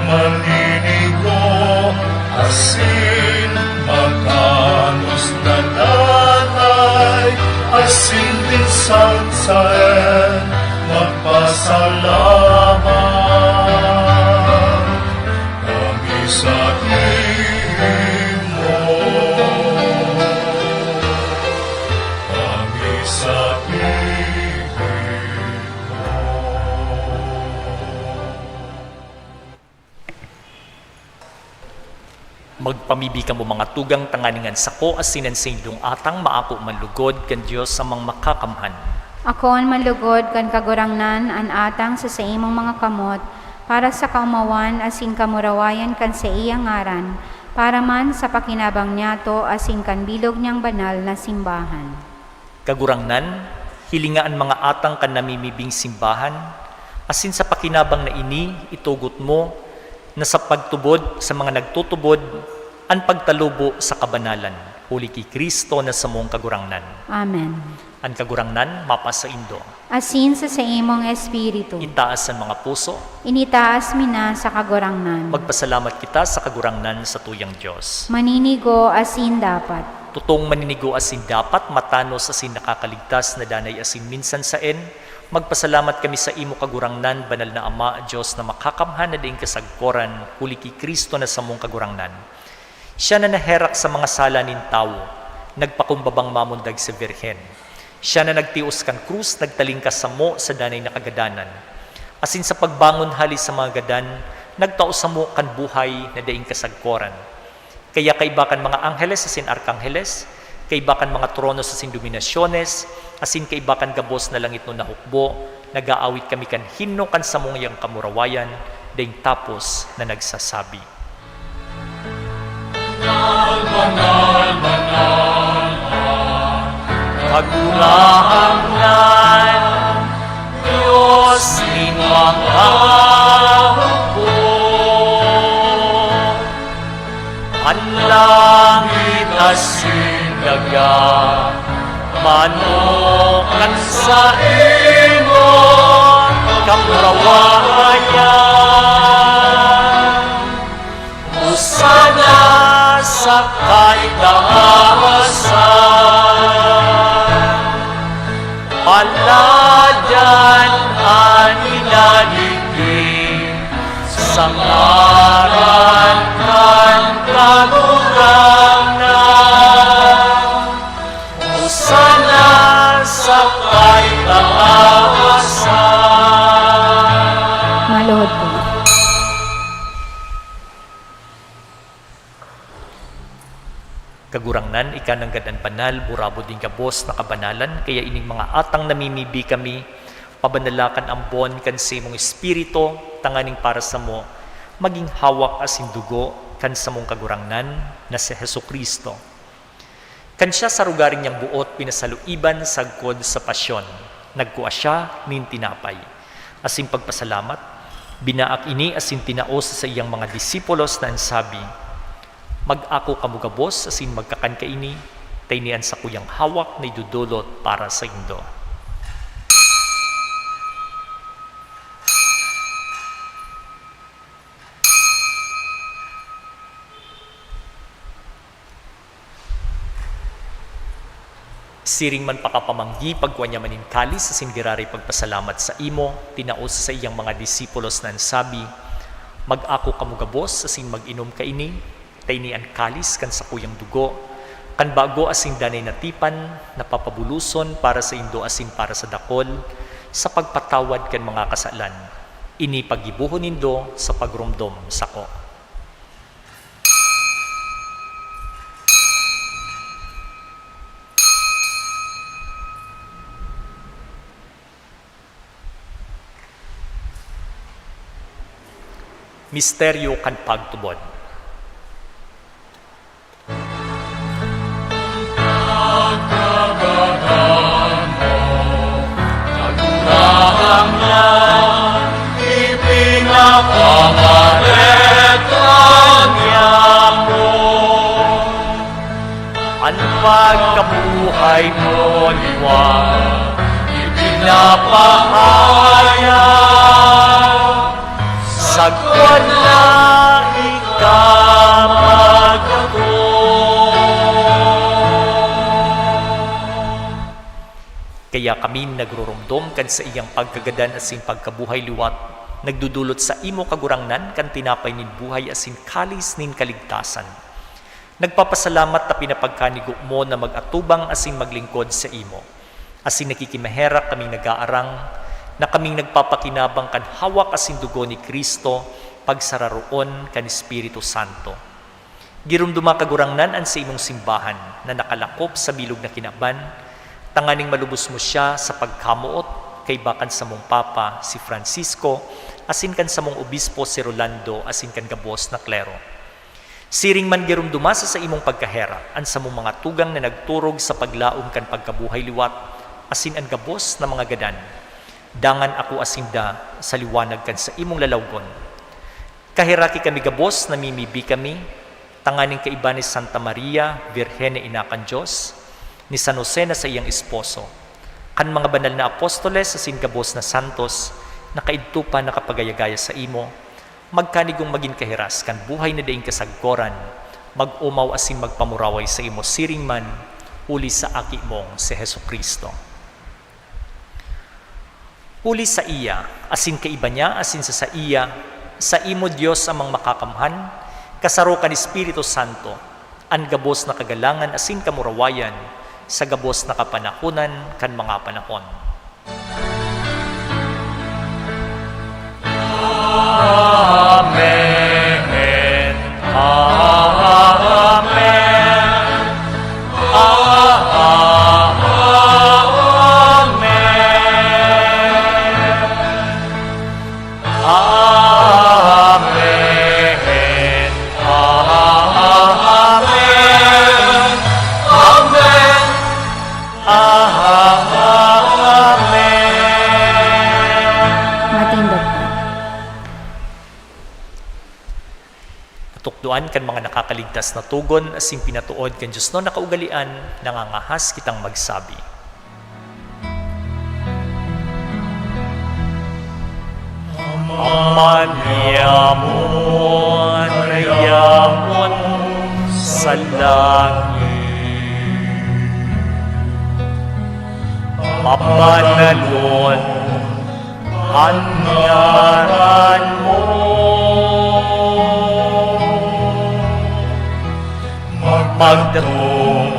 Maninigo asin makanos na danay, asin minsan saen magpasalamat kami saimo. Kami saimo. Magpamibi kamo, mga tugang, tanganing an sako asin an saindong atang maako man lugod kan Dios Amang Makakamhan. Akoon man lugod kan Kagurangnan an atang sa saimong mga kamot, para sa kaomawan asin kamurawayan kan saiyang ngaran, para man sa pakinabang niyato asin kan bilog niyang banal na simbahan. Kagurangnan, hilinga an mga atang kan namimibing simbahan, asin sa pakinabang na ini, itugot mo na sa pagtubod sa mga nagtutubod an pagtalubo sa kabanalan, huli ki Cristo na samong Kagurangnan. Amen. An Kagurangnan mapasaindo. Asin sa saimong espiritu. Itaas an mga puso. Initaas mi na sa Kagurangnan. Magpasalamat kita sa Kagurangnan sa tuyang Dios. Maninigo asin dapat. Totoong maninigo asin dapat, matanos asin nakakaligtas na danay asin minsan saen, magpasalamat kami sa imo, Kagurangnan, Banal na Ama, Dios na Makakamhan na daing kasagkoran, huli ki Cristo na samong Kagurangnan. Siya na naherak sa mga sala nin tawo, nagpakumbabang mamundag sa Birhen. Siya na nagtios kan krus, nagtalingkas samo sa danay na kagadanan, asin sa pagbangon hali sa mga gadan, nagtao samo kan buhay na daing kasagkoran. Kaya kaiba kan mga angheles asin arkangheles, kaiba kan mga tronos asin dominasyones, asin kaiba kan gabos na langitnon na hukbo, nag-aawit kami kan himno kan samuyang kamurawayan, daing tapos na nagsasabi, Banal, banal, banal, Kagurangnan, Dios nin mga hukbo. An langit asin daga, manok kan saimong kamurawayan. Hosana sa kaitaasan. Paladan an minadigdi sa ngaran kan Kagurangnan. Hosana sa kaitaasan. Maluhod po. Kagurangnan, ika nanggad an banal, burabod nin gabos na kabanalan, kaya ining mga atang namimibi kami, pabanala kan ambon kan saimong Espiritu, tanganing para samo, magin hawak asin dugo kan samong Kagurangnan na si Jesu-Cristo. Kan siya sa rogaring niyang boot pinasaluiban sagkod sa pasyon, nagkua siya nin tinapay. Asin pagpasalamat, binaak ini asin tinao sa saiyang mga disipulos na an sabi, "Mag-ako kamo gabos asin magkakan kaini, ta ini an sakuyang hawak na idodolot para saindo." Siring man pakapamanggi, pagkua niya man nin kalis asin giraray pagpasalamat saimo, tinao sa saiyang mga disipulos na an sabi, "Mag-ako kamo gabos asin mag-inom kaini, ta ini an kalis kan sakuyang dugo, kan bago asin danay na tipan, na papabuloson para saindo asin para sa dakol, sa pagpatawad kan mga kasalan. Ini paggibohon nindo sa pagromdom sako." Misteryo kan pagtubod. An pagkabuhay mo liwat ipinapahayag, sagkod na ika magkatoo. Kaya kami nagroromdom kan saiyang pagkagadan asin pagkabuhay liwat, nagdodolot saimo, Kagurangnan, kan tinapay nin buhay asin kalis nin kaligtasan. Nagpapasalamat ta pinapagkanigo mo na mag-atubang asin maglingkod saimo. Asin nakikimaherak kaming nag-aarang na kaming nagpapakinabang kan hawak asin dugo ni Cristo, pagsararoon kan Espiritu Santo. Giromdoma, Kagurangnan, an saimong simbahan na nakalakop sa bilog na kinaban, tanganing malubos mo siya sa pagkamoot kaiba kan samong Papa, si Francisco, asin kan samong Obispo, si Rolando, asin kan gabos na klero. Siring man, giromdoma sa saimong pagkaherak an samong mga tugang na nagturog sa paglaom kan pagkabuhay liwat, asin an gabos na mga gadan. Dangan akoa sinda sa liwanag kan saimong lalawgon. Kaheraki kami gabos, namimibi kami, tanganing kaiba ni Santa Maria, Birhen na ina kan Dios, ni San Jose na saiyang esposo, kan mga banal na apostoles asin gabos na santos na kaidto pa nakapagaya-gaya saimo, magkanigong magin kahiras kan buhay na daing kasagkoran, mag-omaw asin magpamuraway saimo siring man, huli sa Aki mong si Jesu-Cristo. Huli saiya, asin kaiba niya, asin sa saiya, saimo, Dios Amang Makakamhan, kasaro kan Espiritu Santo, an gabos na kagalangan asin kamurawayan sa gabos na kapanahonan kan mga panahon. Amen. Amen. Amen. Amen. Amen. Amen. Amen. Matindog po. Katukdoan kan mga nakakaligtas na togon asin pinatood kan diosnon na kaugalean, nangangahas kitang magsabi, Ama niamo na yaon sa langit, mabanalon an ngaran mo. Magdatong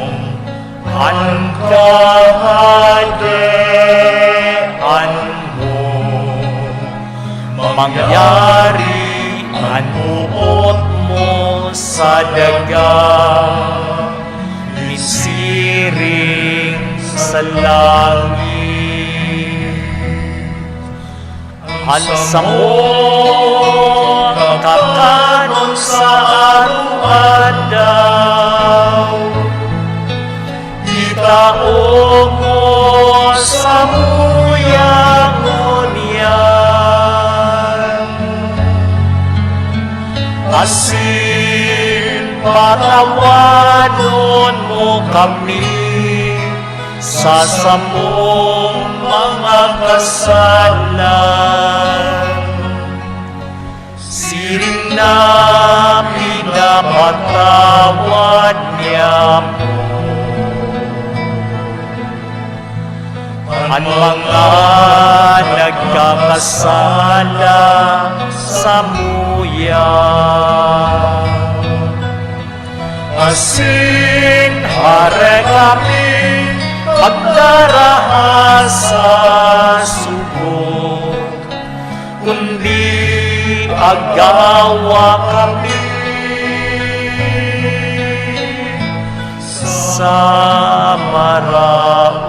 an Kahadean mo. Mangyari an boot mo sa daga, siring sa langit. An samong kakanon sa aroaldaw, itao mo samuya ngunyan, asin patawanon mo kami sa samong mga kasalan, siring na pinapatawad niamo An mga nagkakasala samuya, asin hare kami pagdaraha sa sugo, kundi agawa kami sa maraot.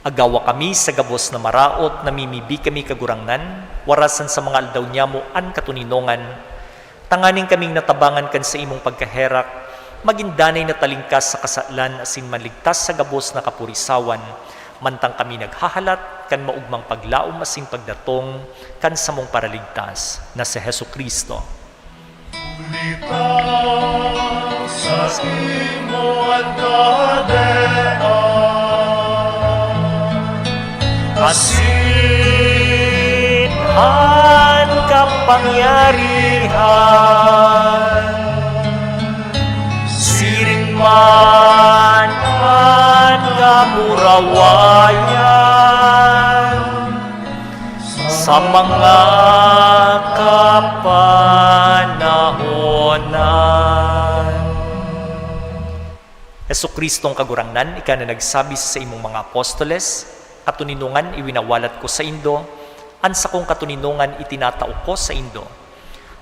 Agawa kami sa gabos na maraot, namimibi kami, Kagurangnan, warasan sa mga aldaw niyamo an katoninongan, tanganing kaming natabangan kan saimong pagkaherak, magin danay na talingkas sa kasalan asin maligtas sa gabos na kapurisawan, mantang kami naghahalat kan maogmang paglaom asin pagdatong kan samong Paraligtas na si Jesu-Cristo. Huli ta sa imo an kahadean, asin an kapangyarihan, siring man an kamurawayan, sa mga kapanahonan. Jesu-Cristong Kagurangnan, ika na nagsabi sa saimong mga apostoles, "Katoninongan iwinawalat ko saindo, an sakong katoninongan itinatao ko saindo."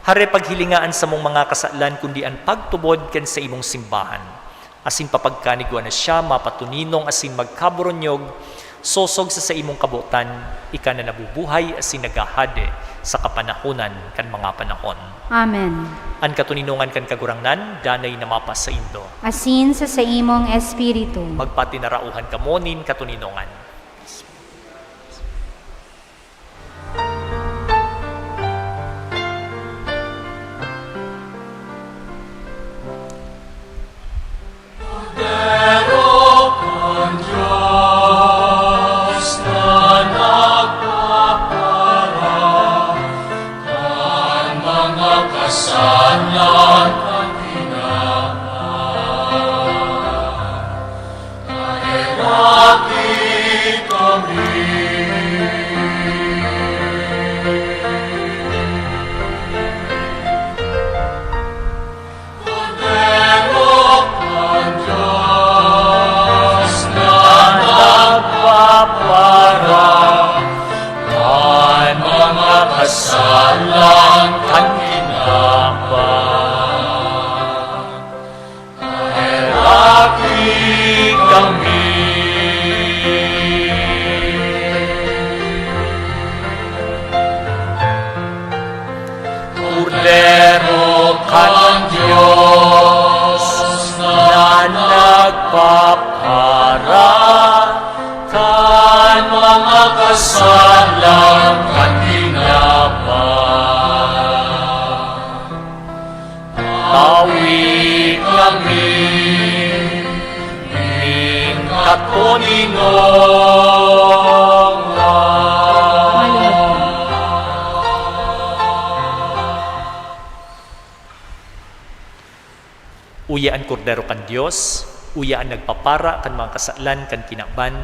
Hare, paghilinga an samong mga kasalan, kundi an pagtubod kan saimong simbahan. Asin papagkanigwa na siya mapatoninong asin magkaboronyog, sosog sa saimong kabotan, ika na nabubuhay asin naghahade sa kapanahonan kan mga panahon. Amen. An katoninongan kan Kagurangnan, danay na mapasaindo. Asin sa saimong espiritu. Magpatinarauhan kamo nin katoninongan. Kordero kan Dios na nagpapara kan mga kasalan kan tinawan. Naheraki kami. Kordero kan Dios na nagpapara kan mga kasalan kan tinawan. Naheraki kami. Kordero kan Dios na nagpapara kan mga kasalan kan tinawan. Tawi kami nin katoninongan. Uya an Kordero kan Dios, uya an nagpapara kan mga kasalan kan kinaban,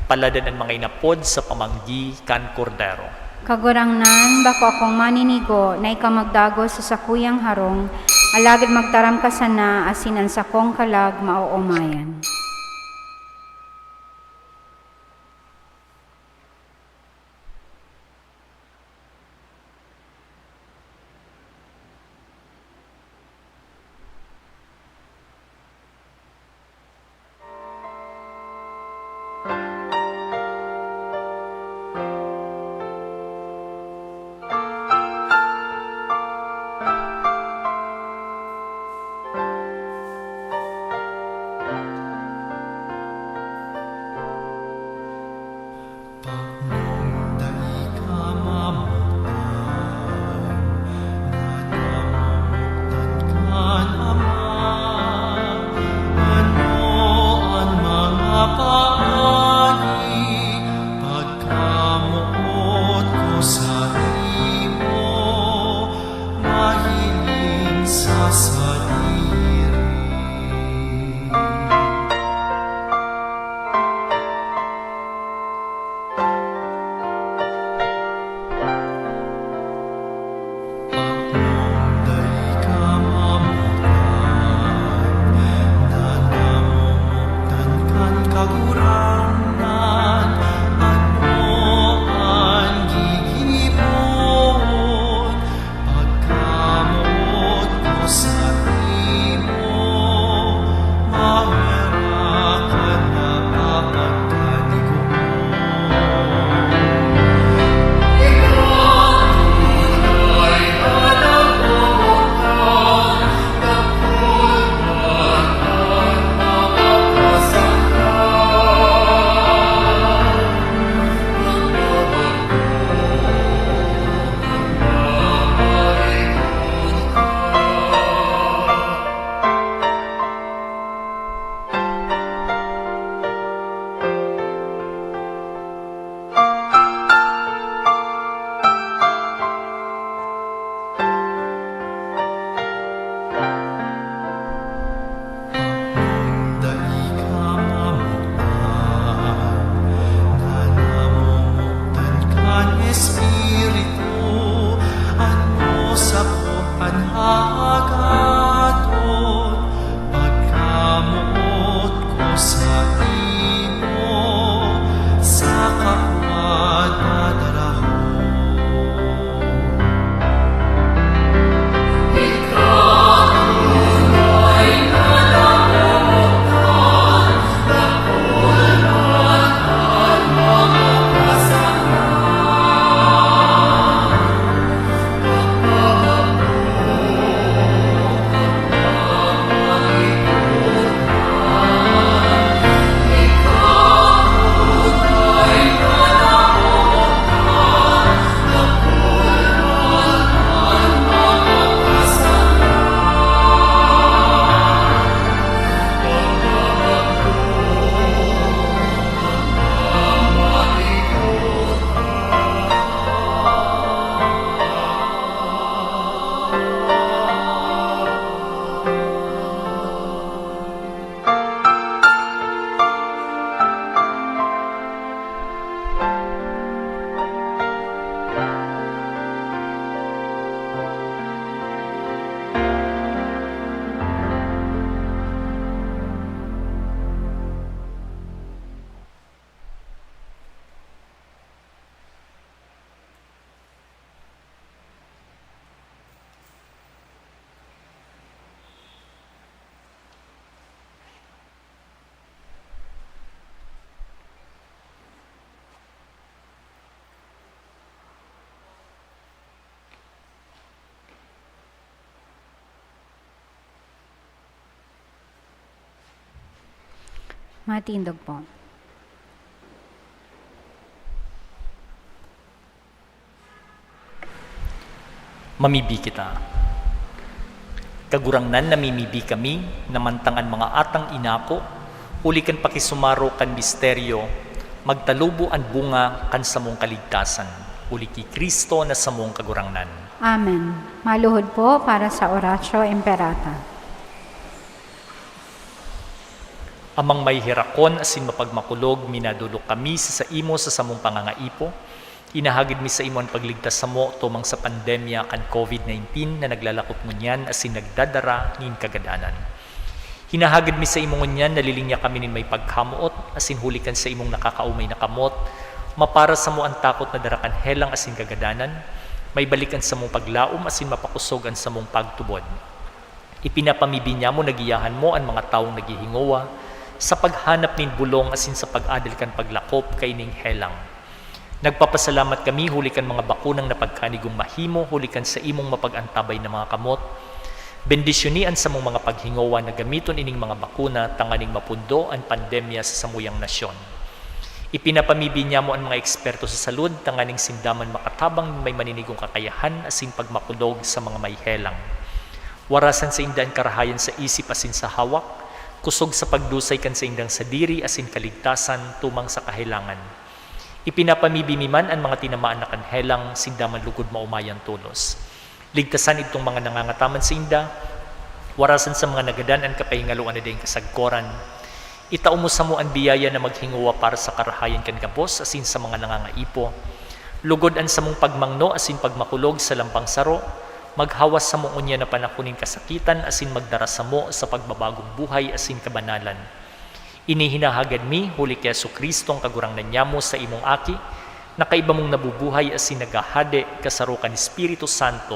paladan an mga inapod sa pamanggi kan Kordero. Kagurangnan, bako akong maninigo na ika magdagos sa sakuyang harong, alagad magtaram ka sana asin an sakong kalag maoomayan. Paknong dai ka mamugtan, nadamugtan kan Ama. Ano an mga paagi, pagkamoot ko saimo, mahiling sa sadiri. Hagaton, pagkamoot ko sa imo, sa kapwa dadarahon. Matindog po. Mamibi kita. Kagurangnan, namimibi kami na mantang an mga atang inako, huli kan pakisumaro kan misteryo, magtalubo an bunga kan samong kaligtasan, huli ki Cristo na samong Kagurangnan. Amen. Maluhod po para sa Oratio Imperata. Amang maheherakon asin mapagmakulog, minadolok kami sa saimo sa samong pangangaipo. Hinahagad mi saimo an pagligtas samo tumang sa pandemya kan COVID nineteen na naglalakop ngunyan asin nagdadara nin kagadanan. Hinahagad mi saimo ngunyan na lilingya kami nin may pagkamoot, asin huli kan saimong nakakaumay na kamot, mapara samo an takot na dara kan helang asin kagadanan, maibalik an samong paglaom asin mapakosog an samong pagtubod. Ipinapamibi niamo na giyahan mo an mga tawong naghihingowa sa paghanap nin bolong asin sa pag-adal kan paglakop kaining helang. Nagpapasalamat kami huli kan mga bakunang napagkanigong mahimo huli kan saimong mapag-antabay na mga kamot. Bendisyoni an samong mga paghingowa na gamiton ining mga bakuna tanganing mapundo an pandemya sa samuyang nasyon. Ipinapamibi niamo an mga eksperto sa salud tanganing sinda man makatabang nin may maninigong kakayahan asin pagmakulog sa mga may helang. Warasan sainda an karahayan sa isip asin sa hawak, kusog sa pagdusay kan saindang sadiri asin kaligtasan tumang sa kahelangan. Ipinapamibi mi man an mga tinamaan na kan helang, sinda man lugod maomayan tolos. Ligtasan idtong mga nangangataman sainda, warasan sa mga nagadan an kapahingaloan na daing kasagkoran. Itao mo samo an biyaya na maghingowa para sa karahayan kan gabos asin sa mga nangangaipo. Lugod an samong pagmangno asin pagmakulog sa lambang saro, maghawas samo ngunyan na panahon nin kasakitan asin magdara samo sa pagbabagong buhay asin kabanalan. Ini hinahagad mi huli ki Jesu-Cristo an Kagurangnan nyamo, saimong Aki, na kaiba mong nabubuhay asin naghahade kasaro kan Espiritu Santo,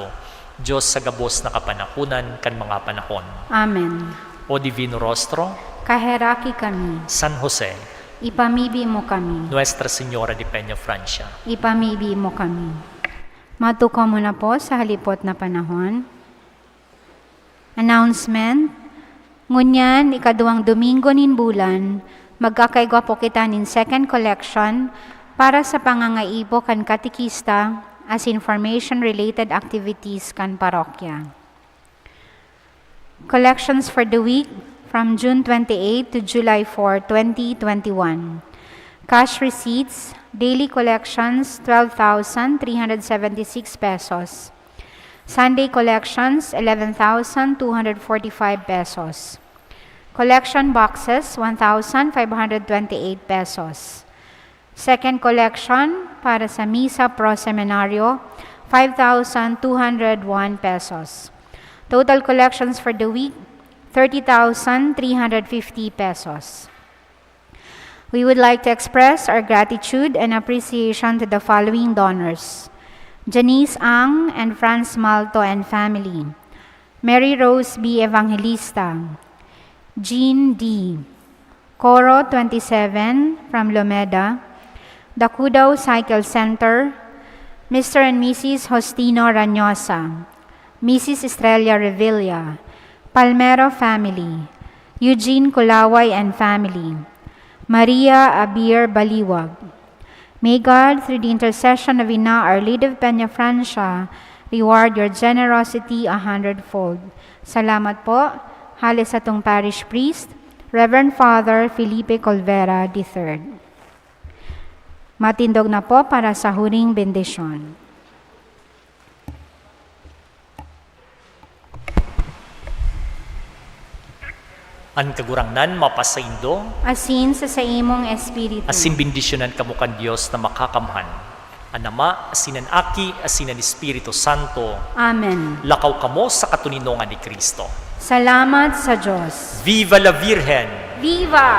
Dios sa gabos na kapanahonan kan mga panahon. Amen. O Divino Rostro, kaheraki kami. San Jose, ipamibi mo kami. Nuestra Señora de Peña Francia, ipamibi mo kami. Matukaw mo na po sa halipot na panahon. Announcement. Ngunyan, ikaduwang Domingo nin bulan, magkakaigwa po kita nin second collection para sa pangangaipo kan katekista asin formation-related activities kan parokya. Collections for the week from June twenty-eight to July four, twenty twenty-one. Cash receipts, daily collections, twelve thousand three hundred seventy-six pesos. Sunday collections, eleven thousand two hundred forty-five pesos. Collection boxes, one thousand five hundred twenty-eight pesos. Second collection para sa Misa Pro Seminario, five thousand two hundred one pesos. Total collections for the week, thirty thousand three hundred fifty pesos. We would like to express our gratitude and appreciation to the following donors: Janice Ang and Franz Malto and family, Mary Rose B. Evangelista, Jean D., Coro twenty-seven from Lomeda, Dakudao Cycle Center, Mister and Missus Hostino Ranyosa, Missus Estrella Revilla, Palmero family, Eugene Kulaway and family, Maria Abir Baliwag. May God, through the intercession of Ina Our Lady of Peña Francia, reward your generosity a hundredfold. Salamat po. Hale satong Parish Priest, Reverend Father Felipe Colvera the third. Matindog na po para sa huring bendisyon. An Kagurangnan mapasaindo. Asin sa saimong espiritu. Asin bendisyonan kamo kan Dios na Makakamhan, an Ama, asin an Aki, asin an Espiritu Santo. Amen. Lakaw kamo sa katoninongan ni Cristo. Salamat sa Dios. Viva la Virgen! Viva!